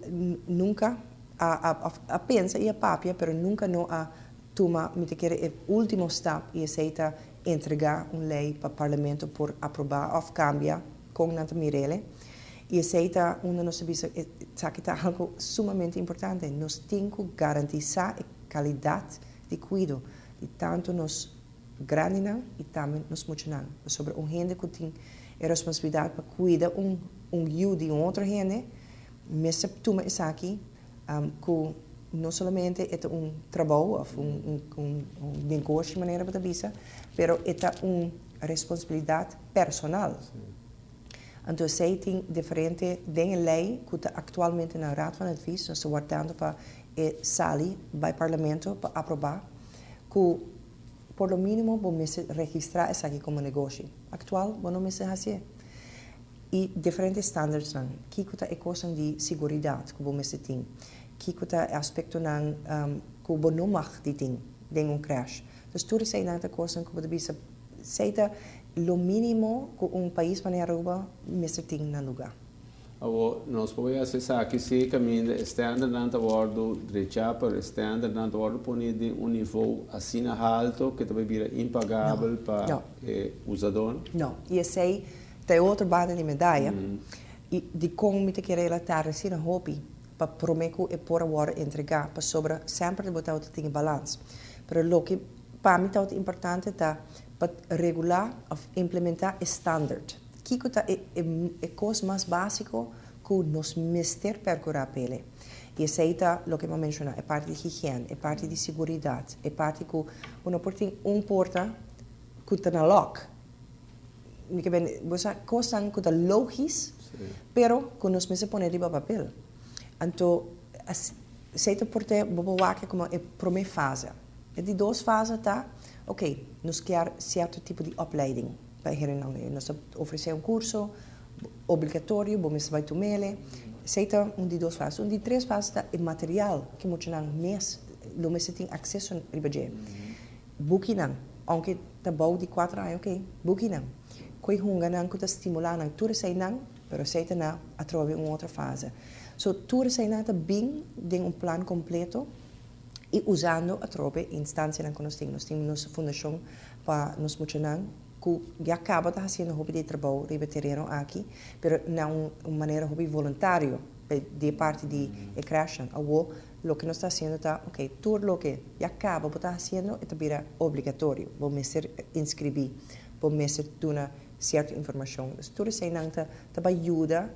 Speaker 2: nunka a a pensa i a papia pero nunka no a tuma mi ta kere e ultimo stap i esei ta entregá un lei pa parlamento por aprobá òf kambia kon nan ta mir'el. I esei ta unda nos ta bisa esaki ta algu sumamente importante. Nos tin ku garantisá e kalidat di kuido di tantu nos grandinan i tambe nos muchanan. Pasobra un hende ku tin e responsabilidat pa kuida un un yu di un otro hende mester tuma esaki ku no solamente e ta un trabou òf un un un negoshi manera bo ta bisa, pero e ta un responsabilidat personal. Anto esei tin diferente den e lei ku ta aktualmente na Raad van Advies, nos ta wardando pa e sali bai Parlamento pa aprobá ku por lo mínimo bo mester registrá esaki komo negoshi. Aktual bo no mester hasié. I diferente standardsnan, kiko ta e kosnan di siguridat ku bo mester tin, kiko ta e aspektonan ku bo no mag di tin den un krèsh. Dus tur eseinan ta kosnan ku bo ta bisa esei ta lo mínimo ku un pais manera Aruba mester tin na lugá.
Speaker 1: Awor, nos por hasi esaki si kaminda e standardnan ta wòrdu drechá, pero e standardnan ta wòrdu poní den un nivou asina halto ku ta bai bira impagabel pa e usadónan?
Speaker 2: No. I esei Ta e otro banda di medaya. I dikon mi ta kere el a tarda asina hopi pa promé ku e por a wòrdu entregá, pasobra semper bo tabata tin e balans. Pero loke pa mi tabata importante ta pa regulá òf implementá e standard. Kiko ta e e kos mas básiko ku nos mester perkurá p'e? I esei ta loke mi a menshoná, e parti di higiène, e parti di siguridat, e parti ku bo no por tin un porta ku ta na lòk. Mi ke ben, bo sa kosnan ku ta logis, pero ku nos mester pone riba papel. Anto, esei ta por te bo por wak komo e promé fase. E di dos fase ta, oké, nos kier sierto tipo di opleiding pa e hendenan. Nos ta ofresé un kurso obligatorio, bo mester bai tum'el. Esei ta un di dos fase. Un di tres fase ta e material ku muchanan mes lo mester tin akseso riba dje. Bukinan, aunke ta bou di kuater aña oke, bukinan, ku e hunganan ku ta stimulá nan, tur eseinan, pero esei ta na atrobe un otro fase. So, tur eseinan ta bin den un plan kompleto i usando atrobe instansianan ku nos tin. Nos tin nos fundashon pa nos muchanan ku ya kaba ta hasiendo hopi di e trabou riba e tereno aki, pero na un manera hopi voluntario di e parti di e krèshnan. Awor Loke nos ta hasiendo ta, ok, tur loke ya kaba bo ta hasiendo e ta bira obligatorio. Bo mester inskribí, bo mester duna sierto informashon. Dus tur eseinan ta ta bai yuda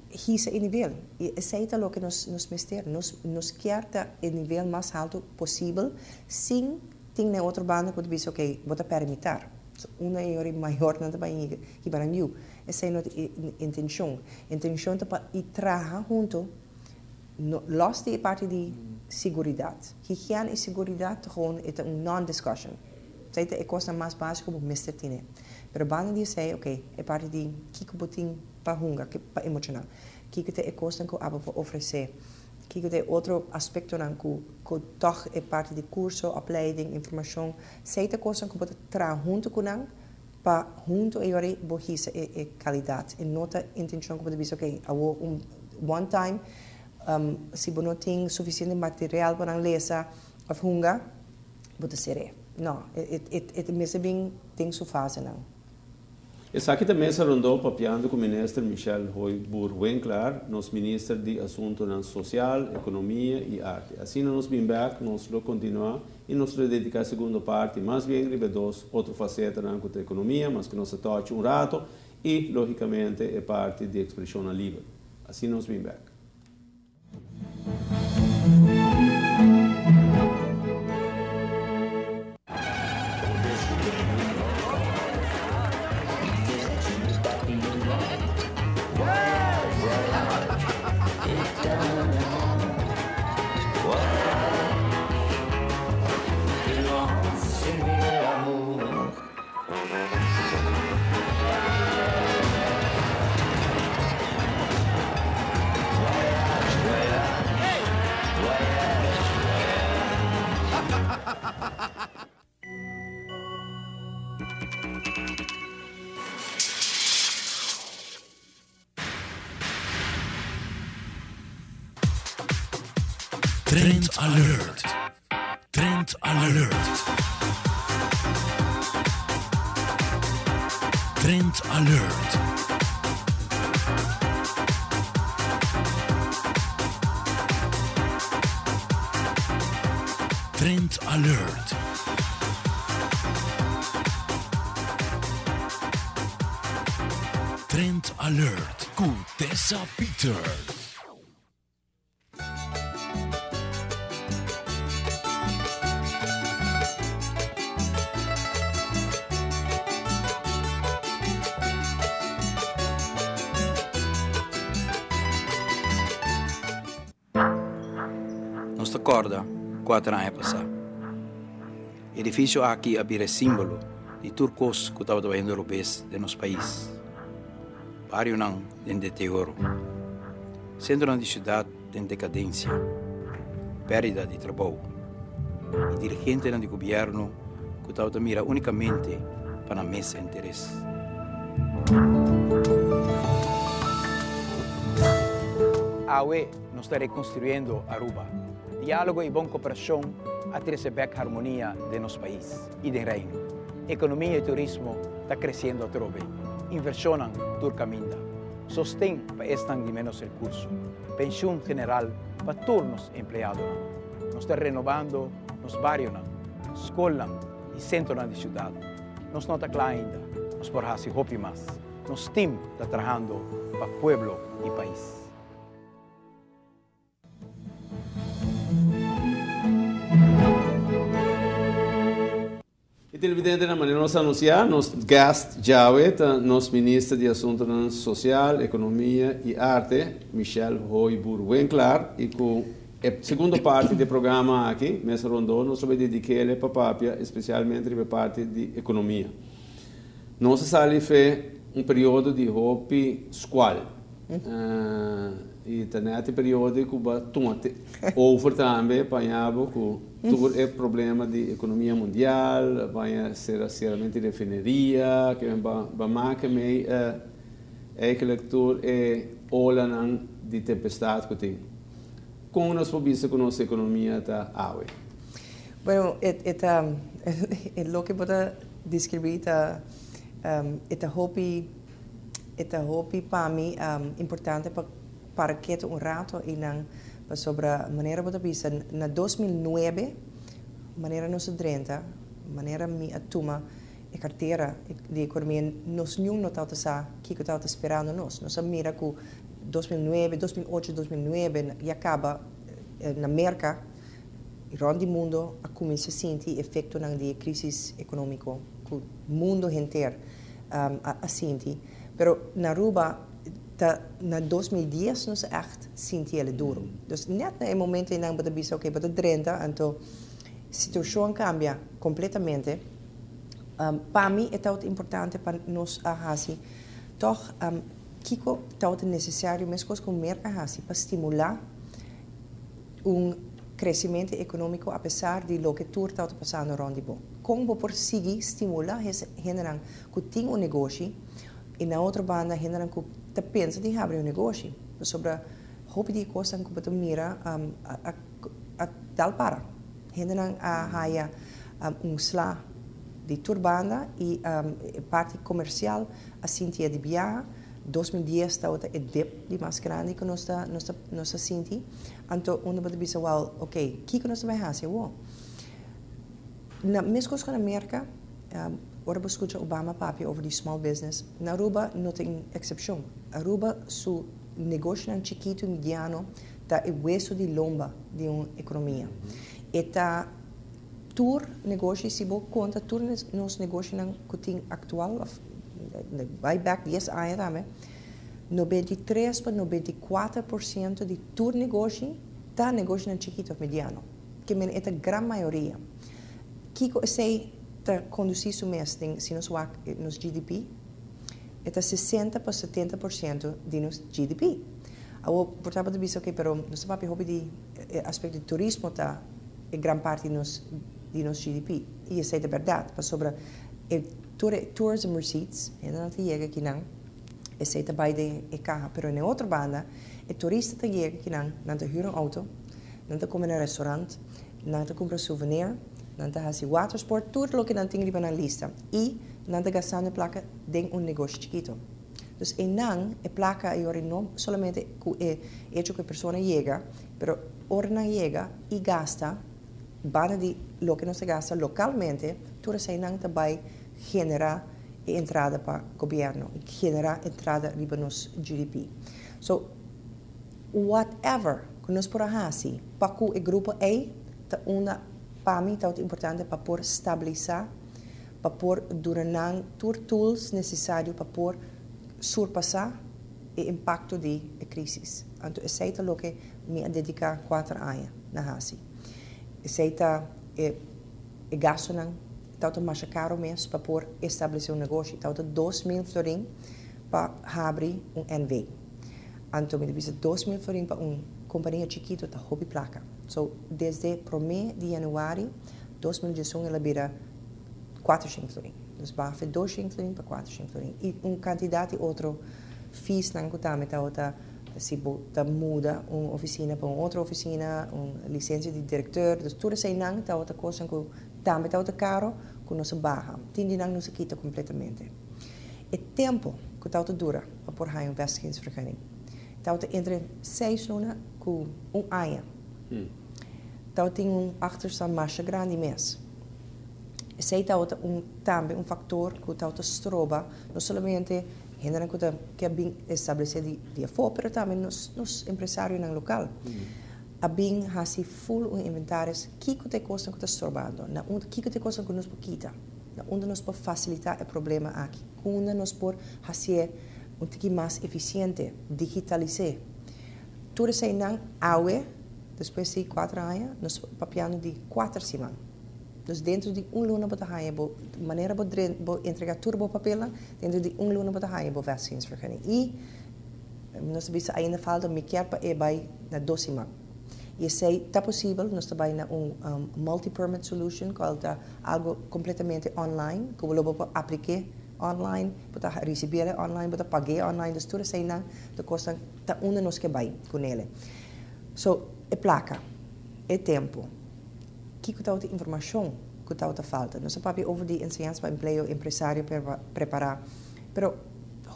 Speaker 2: hisa e nivel. I esei ta loke nos nos mester. Nos nos kier ta e nivel mas haltu posibel sin tin na e otro banda ku ta bisa, ok, bo ta pèrdè mitar. So unda e yori mayornan ta bai hiba nan yu. Esei no ta e intenshon. Intenshon ta pa i traha huntu. No, los di e parti di siguridat. Higiène i siguridat ta gewoon e ta un non-discussion. Esei ta e kosnan mas básiko bo mester tene. Pero banda di esei, oké, e parti di kiko bo tin pa hunga, pa emoshonal. Kiko ta e kosnan ku abo por ofresé. Kiko ta e otro aspektonan ku ku tòg e parti di kurso, opleiding, informashon. Esei ta kosnan ku bo ta traha huntu ku nan pa huntu e yori bo hisa e e kalidat. E no ta intenshon ku bo ta bisa oké, awor un one time si bo no tin sufisiente material pa nan lesa òf hunga, bo ta ser'é. No, e e e mester bin den su fasenan.
Speaker 1: Esaki ta mesa rondó papiando ku Minister Michelle Hooyboer-Winklaar, nos Minister di Asuntonan Sosial, Ekonomia i Arte. Asina nos bin bèk, nos lo kontinuá i nos lo dediká e segundo parti mas bien riba e dos otro fasetanan ku ta ekonomia, maske nos a tòchi un rato, i lógikamente e parti di ekspreshonnan liber. Asina nos bin bèk.
Speaker 3: Trend Alert! Trend Alert! Trend Alert! Trend Alert! Trend Alert ku Tessa Peters.
Speaker 4: Nos ta kòrda kuater aña pasá. E edifisio aki a bira e símbolo di tur kos ku tabata bayendo robes den nos pais. Barionan den deterioro, sentronan di siudat den dekadensia, pèrdida di trabou i dirigentenan di gobièrnu ku tabata mira únikamente pa nan mes interes. Awe nos ta rekonstruyendo Aruba. Diálogo i bon koperashon a trese bèk harmonia den nos pais i den Reino. Ekonomia i turismo ta kresiendo atrobe. invershonnan tur kaminda, sosten pa esnan di ménos rekurso, penshun general pa tur nos empleadonan. Nos ta renobando nos barionan, skolnan i sentronan di siudat. Nos no ta kla ainda, nos por hasi hopi mas. Nos tim ta trahando pa pueblo i pais.
Speaker 1: E televidentenan, manera nos a anuncia, nos guest djawe ta nos Minister di Asuntonan Social, Economia y Arte, Michelle Hooyboer-Winklaar, y cu e segundo parti di e programa aki, Mesa Rondó, nos lo bay dediquele pa papia especialmente riba e parti di economia. Nos a sali fe un periodo di hopi scual. I ta net e periodo ku bo a tuma over tambe pa haña bo ku tur e problema di ekonomia mundial, pa haña seramente refineria, ke men ba make mei eigenlijk tur e olanan di tempestad ku tin. Kon nos por bisa ku nos ekonomia ta awe?
Speaker 2: Bueno, e ta e loke bo ta deskribí ta e ta hopi. E ta hopi pa mi importante pa para ketu un rato einan pasobra manera bo ta bisa na 2009 manera nos a drenta, manera mi a tuma e cartera di economia nos niun no tabata sa kico tabata sperando nos. Nos a mira cu 2009, 2008, 2009 ya caba na Merca y rond di mundo a cuminsa sinti efectonan di e crisis economico cu mundo henter a sinti, pero na Aruba ta na 2010 nos a echt sinti el duro. Dus net na e momento einan bo ta bisa ok bo ta drenta anto situacion a cambia completamente. Pa mi e tabata importante pa nos a haci toch kico tabata necesario mescos cu Merca a haci pa stimula un crecimento economico apesar di loke tur tabata pasando rond di bo. Con bo por sigui stimula hendenan cu tin un negoshi y na otro banda hendenan cu ta pensa di habri un negoshi? Pasobra hopi di e cosnan cu bo ta mira a dal para. Hendenan a haya un sla di tur banda y e parti comercial a sinti e di biaha. 2010 tabata e dip di mas grandi cu nos ta nos ta nos ta sinti. Anto unda bo ta bisa well ok kico nos ta bay haci awor? Na mescos cu na Merca ora bo scucha Obama papia over di small business, na Aruba no ta un excepcion. Aruba su negoshonan chikito y mediano ta e hueso di lomba di un economia. E ta Tur negoshi, si bo konta tur nos negoshinan ku tin aktual òf bai bèk dies aña tambe, 93 pa 94 por siento di tur negoshi ta negoshinan chikitu òf mediano. Ke men e ta gran mayoria. Kiko esei ta kondusí su mes den si nos wak nos GDP? E ta 60 pa 70 por siento di nos GDP. Awor por ta bo ta bisa, ok, pero nos ta papia hopi di e aspekto di turismo ta e gran parti nos di nos GDP. I esei ta bèrdat, pasobra e tur e tourism receipts, hendenan ta yega akinan, esei ta bai den e kaha. Pero na e otro banda, e turista ta yega akinan, nan ta hür un outo, nan ta kome na restaurant, nan ta kumpra souvenir, nan ta hasi watersport, tur loke nan tin riba nan lista. I nan ta gastando e plaka den un negoshi chikito. Dus einan e plaka a yori no solamente ku e hecho ku e persona yega, pero ora nan yega i gasta, banda di loke nos ta gasta lokalmente, tur eseinan ta bai generá e entrada pa gobièrnu, generá entrada riba nos GDP. So, whatever ku nos por a hasi pa ku e grupo ei ta unda pa mi tabata importante pa por stabilisá, pa por duna nan tur tools nesesario pa por surpasá e impakto di e krísis. Anto esei ta loke mi a dediká kuater aña na hasi. Esei ta e e gastunan tabata masha karo mes pa por establesé un negoshi. Tabata 2000 florin pa habri un NV. Anto mi ta bisa 2000 florin pa un kompania chikitu ta hopi plaka. So desde promé di yanüari 2011 el a bira 400 florin. Dus baha 200 florin pa 400 florin. I un kantidat di otro feesnan ku tambe tabata si bo ta muda un ofisina pa un otro ofisina, un lisensia di direkteur. Dus tur eseinan tabata kosnan ku tambe tabata karo ku nos a baha. Tin di nan nos a kita kompletamente. E tempo ku ta dura pa por haña un vestigingsvergunning ta entre 6 luna ku un aña. Tin un achterstand mas grandi mes. Esei ta tambe un faktor ku ta stroba no solamente hende ku ke bin establesé di afó, pero tambe nos empresarionan lokal. A bin hasi full un inventario kiko ta e kos ku ta strobando, na unda kiko ta e kos ku nos por kita, na unda nos por fasilitá e problema aki, unda nos por hasi un tiki mas efisiente, digitalisá. Tur eseinan awe, despues di 4 aña, nos papiando di 4 siman. Dus denter di un luna bo ta haña bo manera bo entregá tur bo papel, denter di un luna bo ta haña bo vestigingsvergunning. I nos bisa ainda falta, mi ke pa e bai na 2 siman. I esei ta posibel, nos ta bai na un multi-permit solution, kual ta algu kompletamente online, ku bo por apliká online, bo ta risibí online, bo ta paga online, dus tur eseinan ta kos ta unda nos ke bai kuné. So, e plaka, e tempu, kiko ta e informashon ku ta falta. Nos a papia over di enseñansa pa empleo, empresario prepará. Pero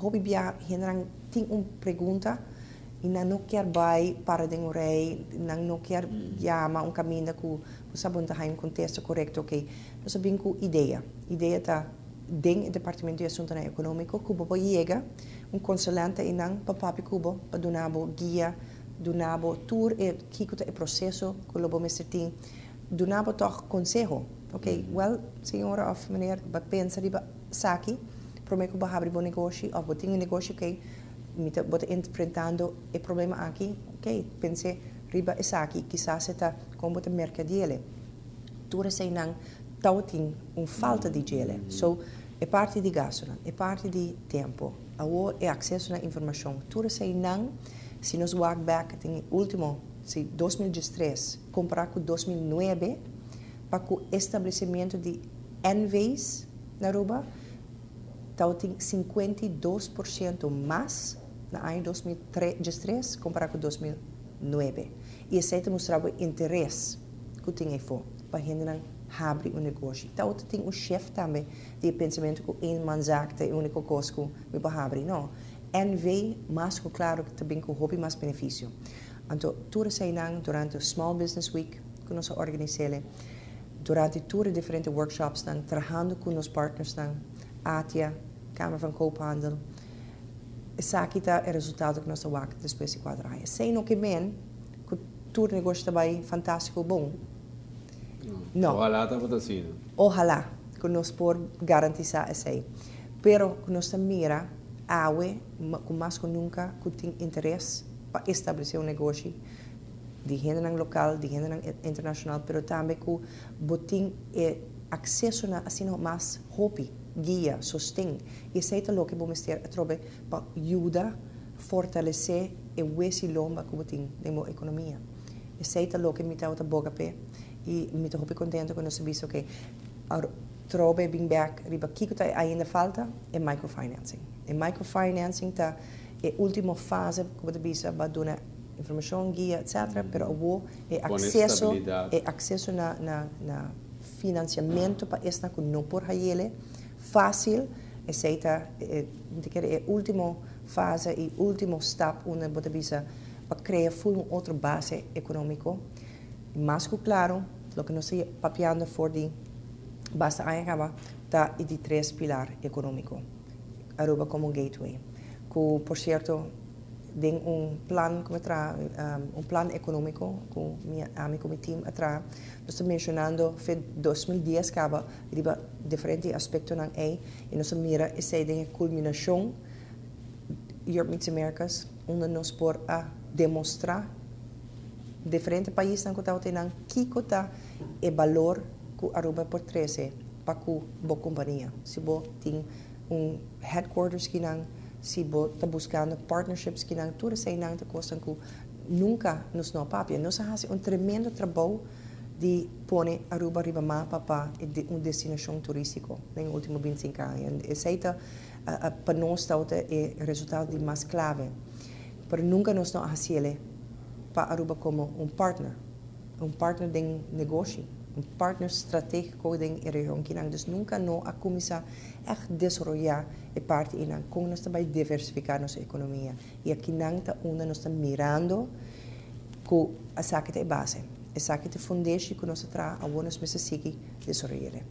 Speaker 2: hopi bia hendenan tin un pregunta i nan no ke bai para den un rei, nan no ke yama un kaminda ku bo sa bo un konteksto korekto, ok. Nos a bin ku IDEA. IDEA ta den departamento di asuntu ekonómiko ku bo yega un konsulente einan pa papia ku bo, pa duna bo guia, duna bo tur e kiko ta e proseso ku lo bo mester tin, duna bo toch konseho. Ok, well, señora òf meneer, bo pensa riba esaki, promé ku bo habri bo negoshi, òf bo tin un negoshi, ok, bo ta enfrentando e problema aki, ok, pensa riba esaki, kisas ta kon bo ta merkade'é. Tur eseinan tin un falta di dje. So, e parti di gastu, e parti di tempu, awor e akseso na informashon. Tur eseinan, si nos walk back, tin último, si 2013, kompará ku 2009, pa ku establesimentu di NV's na Aruba, tin 52% mas na aña 2013 kompará ku 2009. I esei ta mustra e interes ku tin afó pa hende habri un negoshi. Anto, tin un shift tambe di pensamentu ku eenmanszaak ta e úniko kos ku mi por habri. No. NV, mas ku klaro, tambe ku hopi mas benefisio. Anto, tur eseinan durante Small Business Week ku nos a organisá, durante tur diferente workshops nan, trahando ku nos partners nan, ATIA, Kamer van Koophandel, esaki ta e resultado ku nos a wak despues di 4 aña. Esei no ke men ku tur negoshi ta bai fantástiko bon. No.
Speaker 1: Ohalá tabata asina.
Speaker 2: Ohalá ku nos por garantisá esei. Pero ku nos mira awe ku mas ku nunka ku tin interes pa establesé un negoshi di hende lokal, di hende internashonal, pero tambe ku bo tin akseso na asina mas hopi, guia, sosten. I esei ta loke bo mester atrobe pa yuda fortalesé e wes'i lomba ku bo tin den ekonomia. Esei ta loke mi ta boga p'e i mi ta hopi kontentu ku nos a bisa, ok, trobe bin back riba kiko ta ainda falta e microfinancing. E microfinancing ta e último fase ku bo bisa pa duna informashon, guia, etc. Pero awor e akseso, e akseso na finansiamentu pa esnan ku no por hañ'é fásil, esei ta e último fase i último stap unda bo bisa pa krea full un otro base ekonómiko. Mas ku klaro, loke nos ta papiando for di basta aña kaba, ta e di tres pilar ekonómiko. Aruba komo gateway. Ku, por sierto, tin un plan ku tra, un plan ekonómiko ku mi ami ku mi team a traha. Nos ta menshonando for 2010 kaba riba diferente aspektonan ei i nos mira esei den kulminashon Europe Meets Americas, unda nos por a demostrá diferente paisnan ku ta kiko ta e balor ku Aruba por trese pa ku bo kompania. Si bo tin un headquarters akinan, si bo ta buskando partnerships akinan, tur eseinan ta kos ku nunka nos no papia. Nos a hasi un tremendo trabou di pone Aruba riba mapa pa un destinashon turístiko den último 25 aña. Esei ta pa nos ta e resultado di mas klave. Pero nunka nos no a hasié pa Aruba komo un partner, un partner di negoshi. Un partner strategico den e region akinan. Dus nunca no a cuminsa echt desaroya e parti einan con nos ta bay diversifica nos economia. Y akinan ta unda nos ta mirando cu esaki ta e base. Esaki ta e fundeshi cu nos a traha, awor nos mester sigui desaroy'e.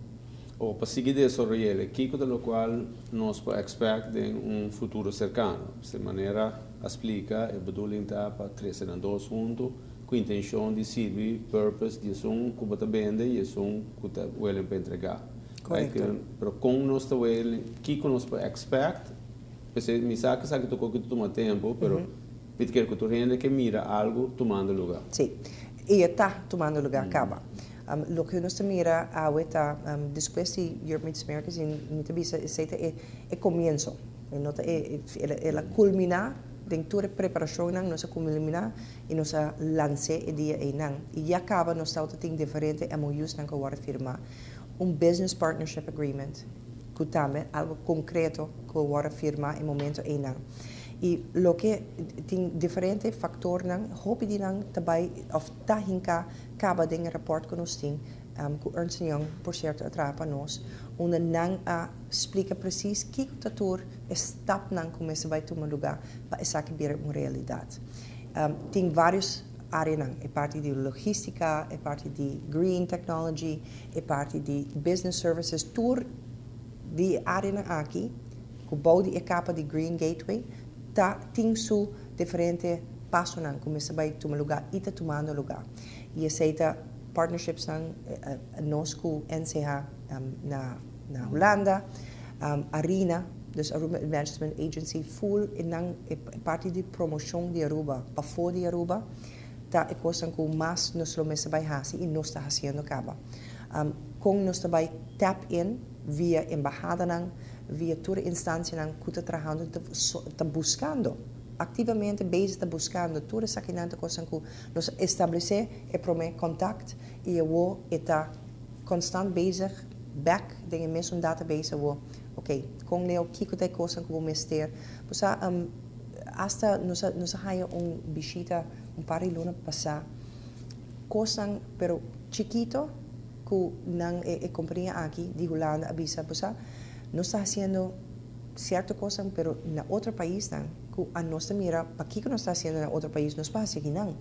Speaker 1: O pa sigui desaroy'e, kico ta locual nos por expect den un futuro cercano? Di manera a splica, e bedoeling ta pa trece nan dos hunto, cu intencion di sirbi purpose di esun cu bo ta bende y esun cu ta willing pa entrega.
Speaker 2: Correcto.
Speaker 1: Pero con nos ta willing, kico nos por expect? Pues mi sa cu esaki ta cu tuma tempo, pero mi ta kere cu tur hende kier mira algo tumando lugar.
Speaker 2: Si. Y ta tumando lugar caba. Loke nos ta mira awe ta despues di Europe Meets Americas y mi ta bisa esey ta e comienso. E no ta e, el a culmina den tur e preparacionnan, nos a culmina y nos a lans'e e dia eynan. Y ya caba nos tawata tin diferente MOUsnan cu a worde firma. Un Business Partnership Agreement cu tambe algo concreto cu a worde firma e momento eynan. Y loke tin diferente factornan, hopi di nan ta bay of ta hinca caba den e rapport cu nos tin, cu Ernst Young por cierto a traha pa nos, unda nan a splica precies kico ta tur e stapnan cu mester bay tuma lugar pa esaki bira un realidad. Tin varios areanan, e parti di logistica, e parti di green technology, e parti di business services, tur di e areanan aki cu bou di e capa di Green Gateway ta tin su diferente pasonan cu mester bay tuma lugar y ta tumando lugar. Y esey ta partnershipsnan nos cu NCH na na Hulanda, ARINA, dus Aruba Investment Agency, full e nan e parti di promocion di Aruba pafo di Aruba ta e cosnan cu mas nos lo mester bay haci y nos ta haciendo caba. Con nos ta bay tap in via embahadanan, via tur e instancianan cu ta trahando ta buscando activamente bezig ta buscando tur esakinan ta cosnan cu nos a establece e prome contact y awo e ta constant bezig bek den e mesun database awo ok con leo kico ta e cosnan cu bo mester bo sa hasta nos a nos a haya un bishita un par di luna pasa cosnan pero chikito cu nan e compania aki di Hulanda a bisa bo sa nos ta haciendo cierto cosnan pero na otro paisnan cu a nos ta mira pakico nos ta haciendo na otro pais nos por haci aki nan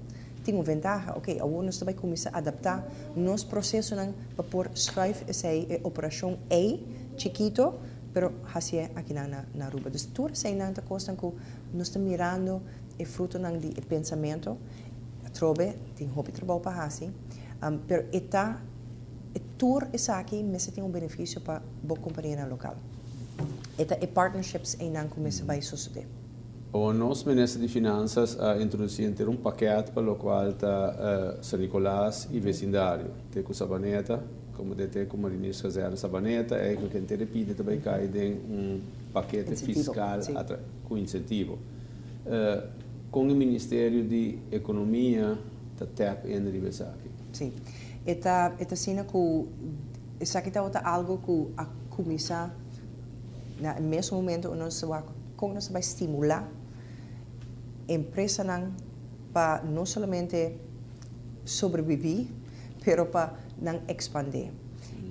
Speaker 2: tin un ventaha ok awor nos ta bay cuminsa adapta nos procesonan pa por schuif esey e operacion ey chikito pero haci'e aki nan na Aruba dus tur eseynan ta cosnan cu nos ta mirando e frutonan di e pensamento atrobe tin hopi trabou pa haci pero e ta e tur esaki mester tin un beneficio pa bo companianan local. E ta e partnerships einan cu mester bay sosode.
Speaker 1: O nos Minister di Finanzas a introduci henter un pakket pa locual ta San Nicolas y vecindario, te cu Sabaneta, como de te cu Marinierskazerne Sabaneta, eigenlijk henter e pida ta bay cay den un pakete fiscal cu incentivo. Con e Ministerio di Economia ta tap in riba esaki?
Speaker 2: Si. E ta e ta asina cu esaki tabata algo cu a cuminsa na e mesun momento nos ta wak con nos ta bay stimula empresanan pa no solamente sobrevivi pero pa nan expande.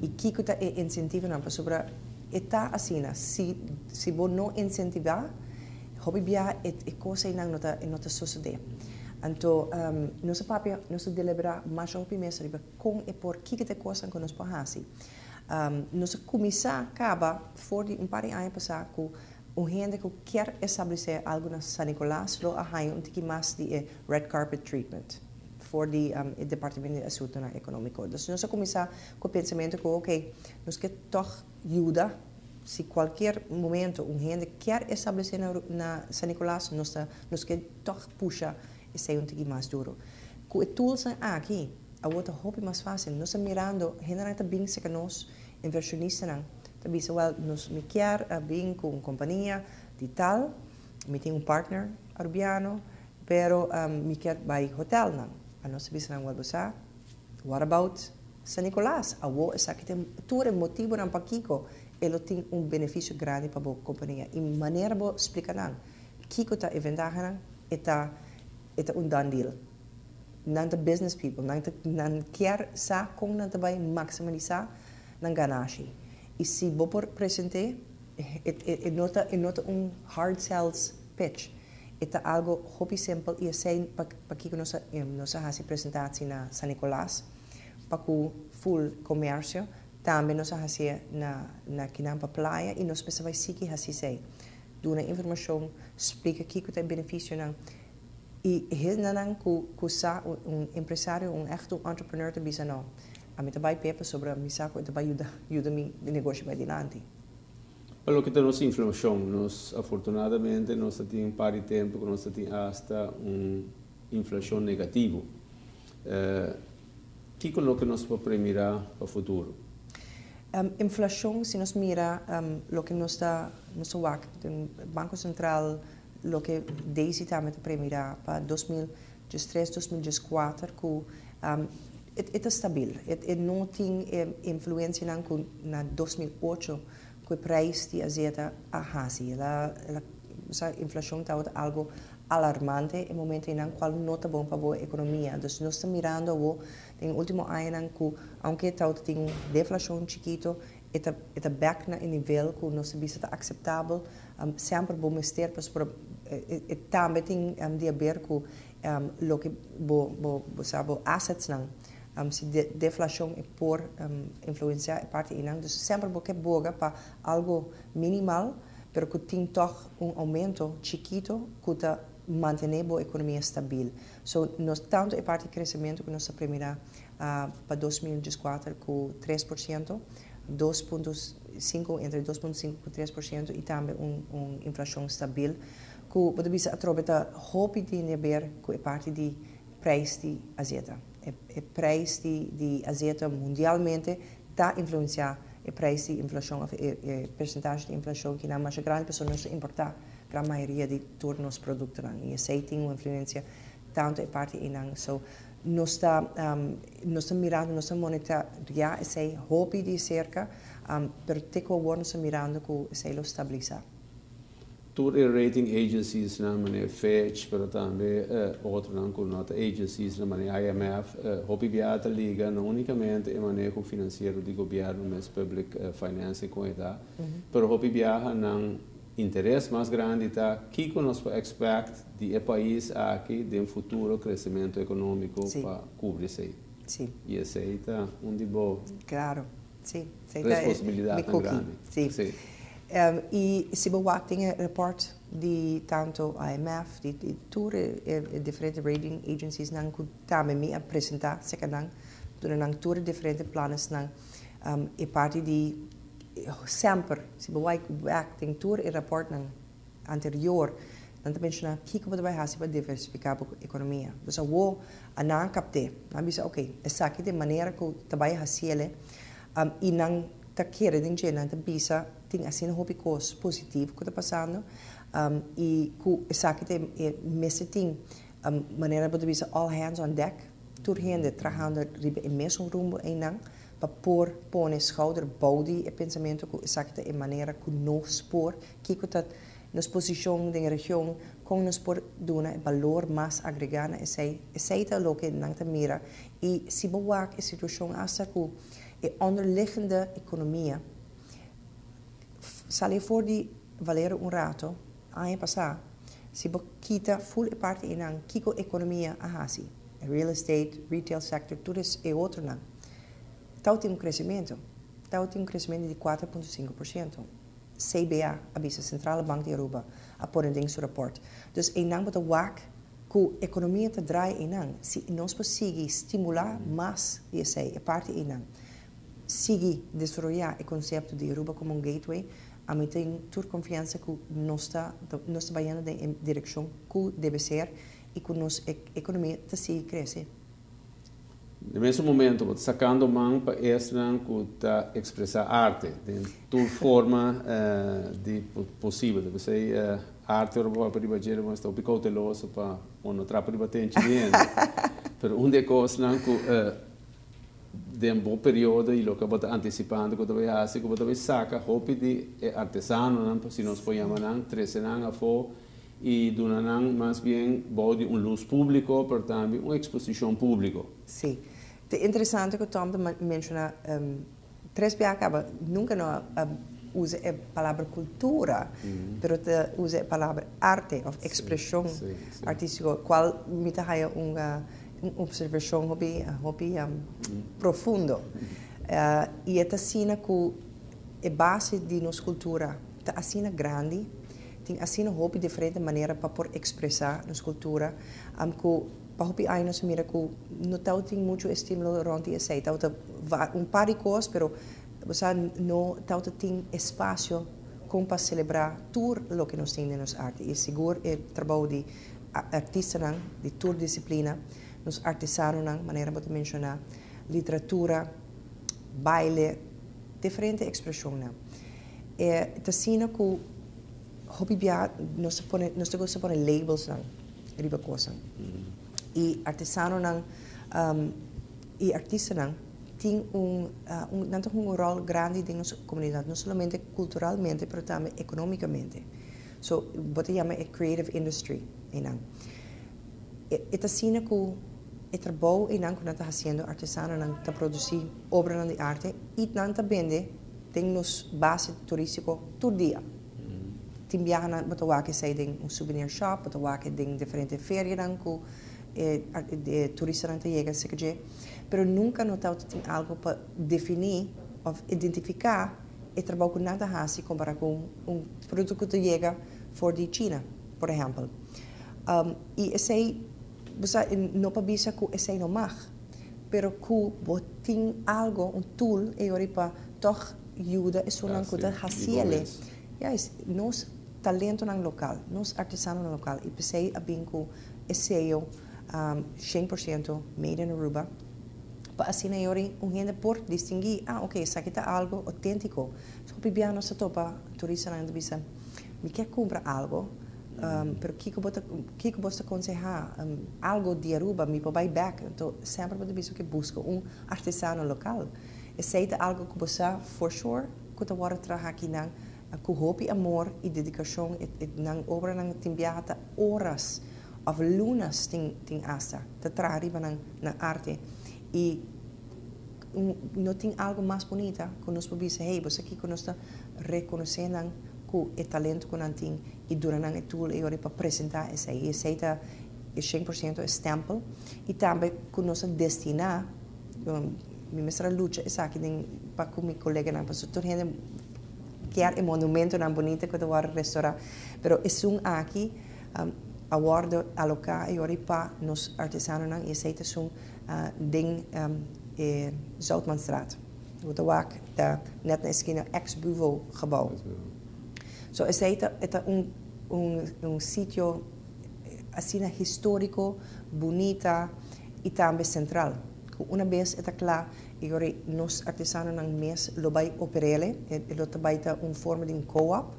Speaker 2: Y kico ta e incentivonan pasobra e ta asina si si bo no incentiva Hopi biaha e e cos einan no ta no ta sucede. Anto nos a papia, nos a delibera masha hopi mes riba con e por kiko ta e cosnan cu nos por haci. Nos a cuminsa caba for di un par di aña pasa cu un hende cu kier establece algo na San Nicolas lo a haña un tiki mas di e red carpet treatment for di e Departamento di Asuntonan Economico. Dus nos a cuminsa cu e pensamento cu ok, nos ke toch yuda. Si cualkier momento un hende kier establece na na San Nicolas nos ta nos ke toch pusha esey un tiki mas duro. Cu e toolsnan aki awor ta hopi mas facil. Nos ta mirando hendenan ta bin cerca nos, inversionistanan ta bisa wel nos mi kier a bin cu un compania di tal, mi tin un partner Arubiano pero mi kier bay hotelnan. A nos ta bisa nan wel bo sa What about San Nicolas? Awo esaki ta tur e motibonan pakiko e lo tin un beneficio grandi pa bo compania. Y manera bo splica nan kico ta e ventahanan, e ta e ta un done deal. Nan ta business people, nan kier sa con nan ta bay maximalisa nan ganashi. Y si bo por presenta, e no ta un hard sales pitch. E ta algo hopi simpel y esey pa cu nos a haci presentacion na San Nicolas, pa cu full comercio, tambe nos a haci na Kinampa Playa y nos pensa bay sigui haci esey. Duna informacion, splica kico ta e beneficionan. Y hendenan cu sa un empresario, un echt un entrepreneur ta bisa: "No, ami ta bay p'e pasobra mi sa cu ta yuda mi negoshi bay dilanti."
Speaker 1: Pa loke ta nos inflacion, nos afortunadamente nos tin un par di tempo cu nos tin hasta un inflacion negativo. Kico loke nos por premira pa futuro?
Speaker 2: Inflacion, si nos mira loke nos ta nos wak, Banco Central, loke Daisy tambe ta premira pa 2013, 2014, cu e ta stabil. E no tin influencia nan na 2008 cu e prijs di azeta a hasi. E inflacion ta algo alarmante e momento den cual no ta bon pa e economia. Anto, nos ta mirando den ultimo aña cu, aunke ta tin deflacion chikito, e ta back na nivel cu nos ta aceptabel, semper bo mester, e tambe tin di haber cu loke bo sabi, assets nan. Si deflacion e por influencia e parti einan. Dus semper bo ke boga pa algo minimal, pero cu tin toch un aumento chikito cu ta mantene e economia stabil. So, nos tanto e parti di crecemento cu nos ta premira pa 2014 cu 3%, 2.5, entre 2.5 y 3% y tambe un inflacion stabil cu bo bisa atrobe ta hopi tin di haber cu e parti di prijs di azeta. E prijs di azeta mundialmente ta influencia e prijs di inflacion, e porcentahe di inflacion cu ta mas grandi, pasobra nos ta importa gran mayoria di tur nos productonan. Y esey tin un influencia tanto e parti einan. So, nos ta mirando, nos ta monitorea esey hopi di cerca, pero te cu nos ta mirando cu esey lo stabilisa.
Speaker 1: Tur e rating agencies na manera Fitch, pero tambe otronan cu no ta agencies na manera IMF, hopi biaha ta liga no unicamente e maneho financiero di gobierno, mas public financing cu ta, pero hopi biaha nan interes mas grandi ta kico nos por expect di e pais aki den futuro crecemento economico pa cubri esey. Y esey ta un di bo responsabilidad grandi.
Speaker 2: Si. Y si bo tin e report di tanto IMF, di tur e diferente rating agencies nan cu tambe mi a presenta seca nan, nan tur diferente planes nan, e parti di semper, si bo back tin tur e report nan anterior, nan ta menciona kico bo bay haci pa diversifica e economia. Dus awo nan a capta, nan bisa: "Ok, esaki ta e manera cu ta bay haci," y nan ta kere den dje, nan ta bisa tin asina hopi cos positivo cu ta pasando, y cu esaki ta e mester tin manera bo bisa all hands on deck, tur hende trahando riba e mesun rumbo einan pa por pone schouder bou di e pensamento cu esaki ta e manera cu nos por kico ta nos posicion den region, con nos por duna balor mas agrega na esey. Esey ta loke nan ta mira. Y si bo wak e situacion hasta cu e onderliggende economia sali for di Valero un rato, aña pasa, si bo kita full e parti einan, kico economia a hasi, real estate, retail sector, tur e otronan, tin un crecemento. Tin un crecemento di 4,5%. CBA, a bisa, Centrale Bank di Aruba, a pone den su rapport. Dus einan bo ta wak cu economia ta draai einan. Si nos por sigui stimula mas esey, e parti einan, sigui desaroya e concepto di Aruba como un gateway, ami tin tur confiansa cu nos ta bayendo den direccion cu debe ser y cu nos economia ta sigui crece.
Speaker 1: Na mesun momento, sacando man pa esnan cu ta expresa arte, di tur forma di posibel. Bo uh, arte ora pa riba dje, mas ta un cauteloso pa no trapa riba tente di. Pero un di e cosnan cu den un bon periodo y loke bo ta anticipando cu bay haci, cu bay saca hopi di artesanonan, si nos por yama nan, trece nan afo. i duna nan mas bien bou di un lus públiko, pero tambe un eksposishon públiko.
Speaker 2: Sí. Ta interesante ku Tom ta menshoná tres biaha kaba, nunka no a usa e palabra kultura, pero ta usa e palabra arte òf ekspreshon artístiko, kual mi ta haya un opservashon hopi hopi profundo. I e ta asina ku e base di nos kultura ta asina grandi, tin asina hopi diferente manera pa por ekspresá nos kultura, ku pa hopi aña nos a mira ku no tabatin muchu estímulo rònt di esei. Tabata un par di kos, pero bo sa no tabata tin espasio kon pa selebrá tur loke nos tin den nos arte. I sigur e trabou di artistanan di tur disiplina, nos artesanonan, manera bo ta menshoná, literatura, baile, diferente ekspreshonnan. E ta asina ku hopi bia nos ta pone, nos ta gusta pone labelsnan riba kosnan. I artesanonan i artistanan tin un, nan ta hunga un ròl grandi den nos komunidat, no solamente kulturalmente pero tambe ekonómikamente. So, bo ta yama e creative industry einan. E ta asina ku e trabou einan ku nan ta hasiendo, artesanonan ta produsí obranan di arte i nan ta bende den nos base turístiko tur dia. Tin biaha nan bo ta wak esei den un souvenir shop, bo ta wak e den diferente ferianan ku e turistanan ta yega esaki dje, pero nunka no tabata tin algu pa definí òf identifiká e trabou ku nan ta hasi kompará ku un produkto ku ta yega for di China, por ehèmpel. I esei, bo sa, no pa bisa ku esei no mag, pero ku bo tin algu, un tool ei ora pa tòg yuda esunnan ku ta hasiel. Juist, nos talentonan lokal, nos artesanonan lokal i p'esei a bin ku e seyo 100% Made in Aruba pa asina e ora un hende por distinguí, ah ok, esaki ta algu outéntiko. Hopi bia nos ta topa turistanan ta bisa, mi kier kumpra algu, pero kiko bo ta kiko bo ta konsehá? Algu di Aruba, mi por bai bèk. Anto semper bo ta bisa ke buska un artesano lokal. Esei ta algu ku bo sa for sure ku ta wòrdu traha akinan ku hopi amor i dedikashon. Nan obranan tin biaha ta oras òf lunas tin tin asta ta traha riba nan nan arte i no tin algu mas bunita ku nos por bisa, hey, bo sa kiko nos ta rekonosé nan ku e talento ku nan tin i duna nan e tool ei ora pa presentá esei. I esei ta e 100% e stèmpel i tambe ku nos a destiná. Mi mester a lucha esaki den pa ku mi koleganan pasobra tur hende kier e monumentonan bunita ku ta wòrdu restorá. Pero esun aki a wòrdu aloká e ora pa nos artesanonan i esei ta esun den e Zoutmanstraat. Bo ta wak ta nèt na eskina ex Buvo gebou. So esei ta e ta un un sitio asina históriko, bunita i tambe sentral. Ku una bes e ta kla i ora nos artesanonan mes lo bai oper'el, e lo ta bai ta un forma di un co-op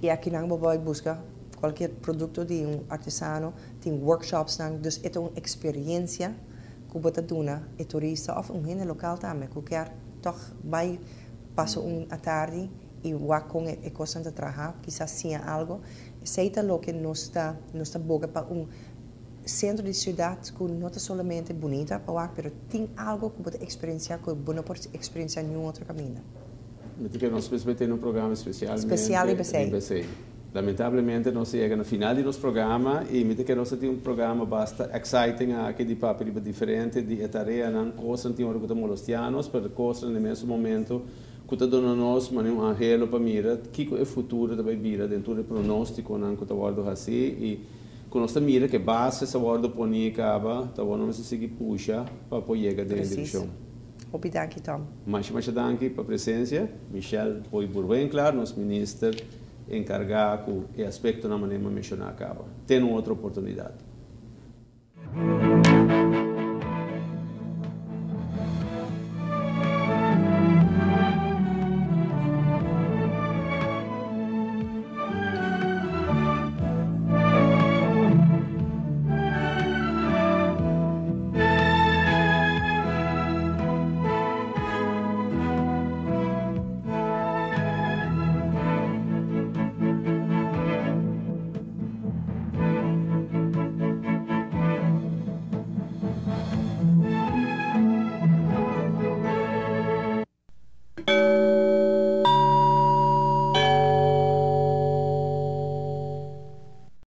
Speaker 2: i akinan bo bai buska kualkier produkto di un artesano, tin workshopsnan, dus e ta un eksperiensia ku bo ta duna e turista òf un hende lokal tambe ku kier tòg bai pasa un atardi i wak kon e kosnan ta traha, kisas siña algu. Esei ta loke nos ta nos ta boga pa un sentro di siudat ku no ta solamente bunita pa wak, pero tin algu ku bo ta eksperensiá ku bo no por eksperensiá niun otro kaminda.
Speaker 1: Mi ta kere nos mester tene un programa spesialmente
Speaker 2: Spesial riba esei.
Speaker 1: Riba esei. Lamentablemente nos a yega na final di nos programa i mi ta kere nos a tin un programa basta exciting aki di papia riba diferente di e tareanan, kosnan tin ora ku ta molestiá nos, pero kosnan na e mesun momento ku ta duna nos manera un anhelo pa mira kiko e futuro ta bai bira den tur e pronóstikonan ku ta wòrdu hasí i ku nos ta mira ku e base sa wòrdu poní kaba, ta wòrdu nos a sigui pusha pa por yega den e direkshon.
Speaker 2: Hopi danki Tom.
Speaker 1: Masha masha danki pa presensia, Michelle Hooyboer-Winklaar, nos minister enkargá ku e aspektonan manera mi a menshoná kaba. Te na un otro oportunidat.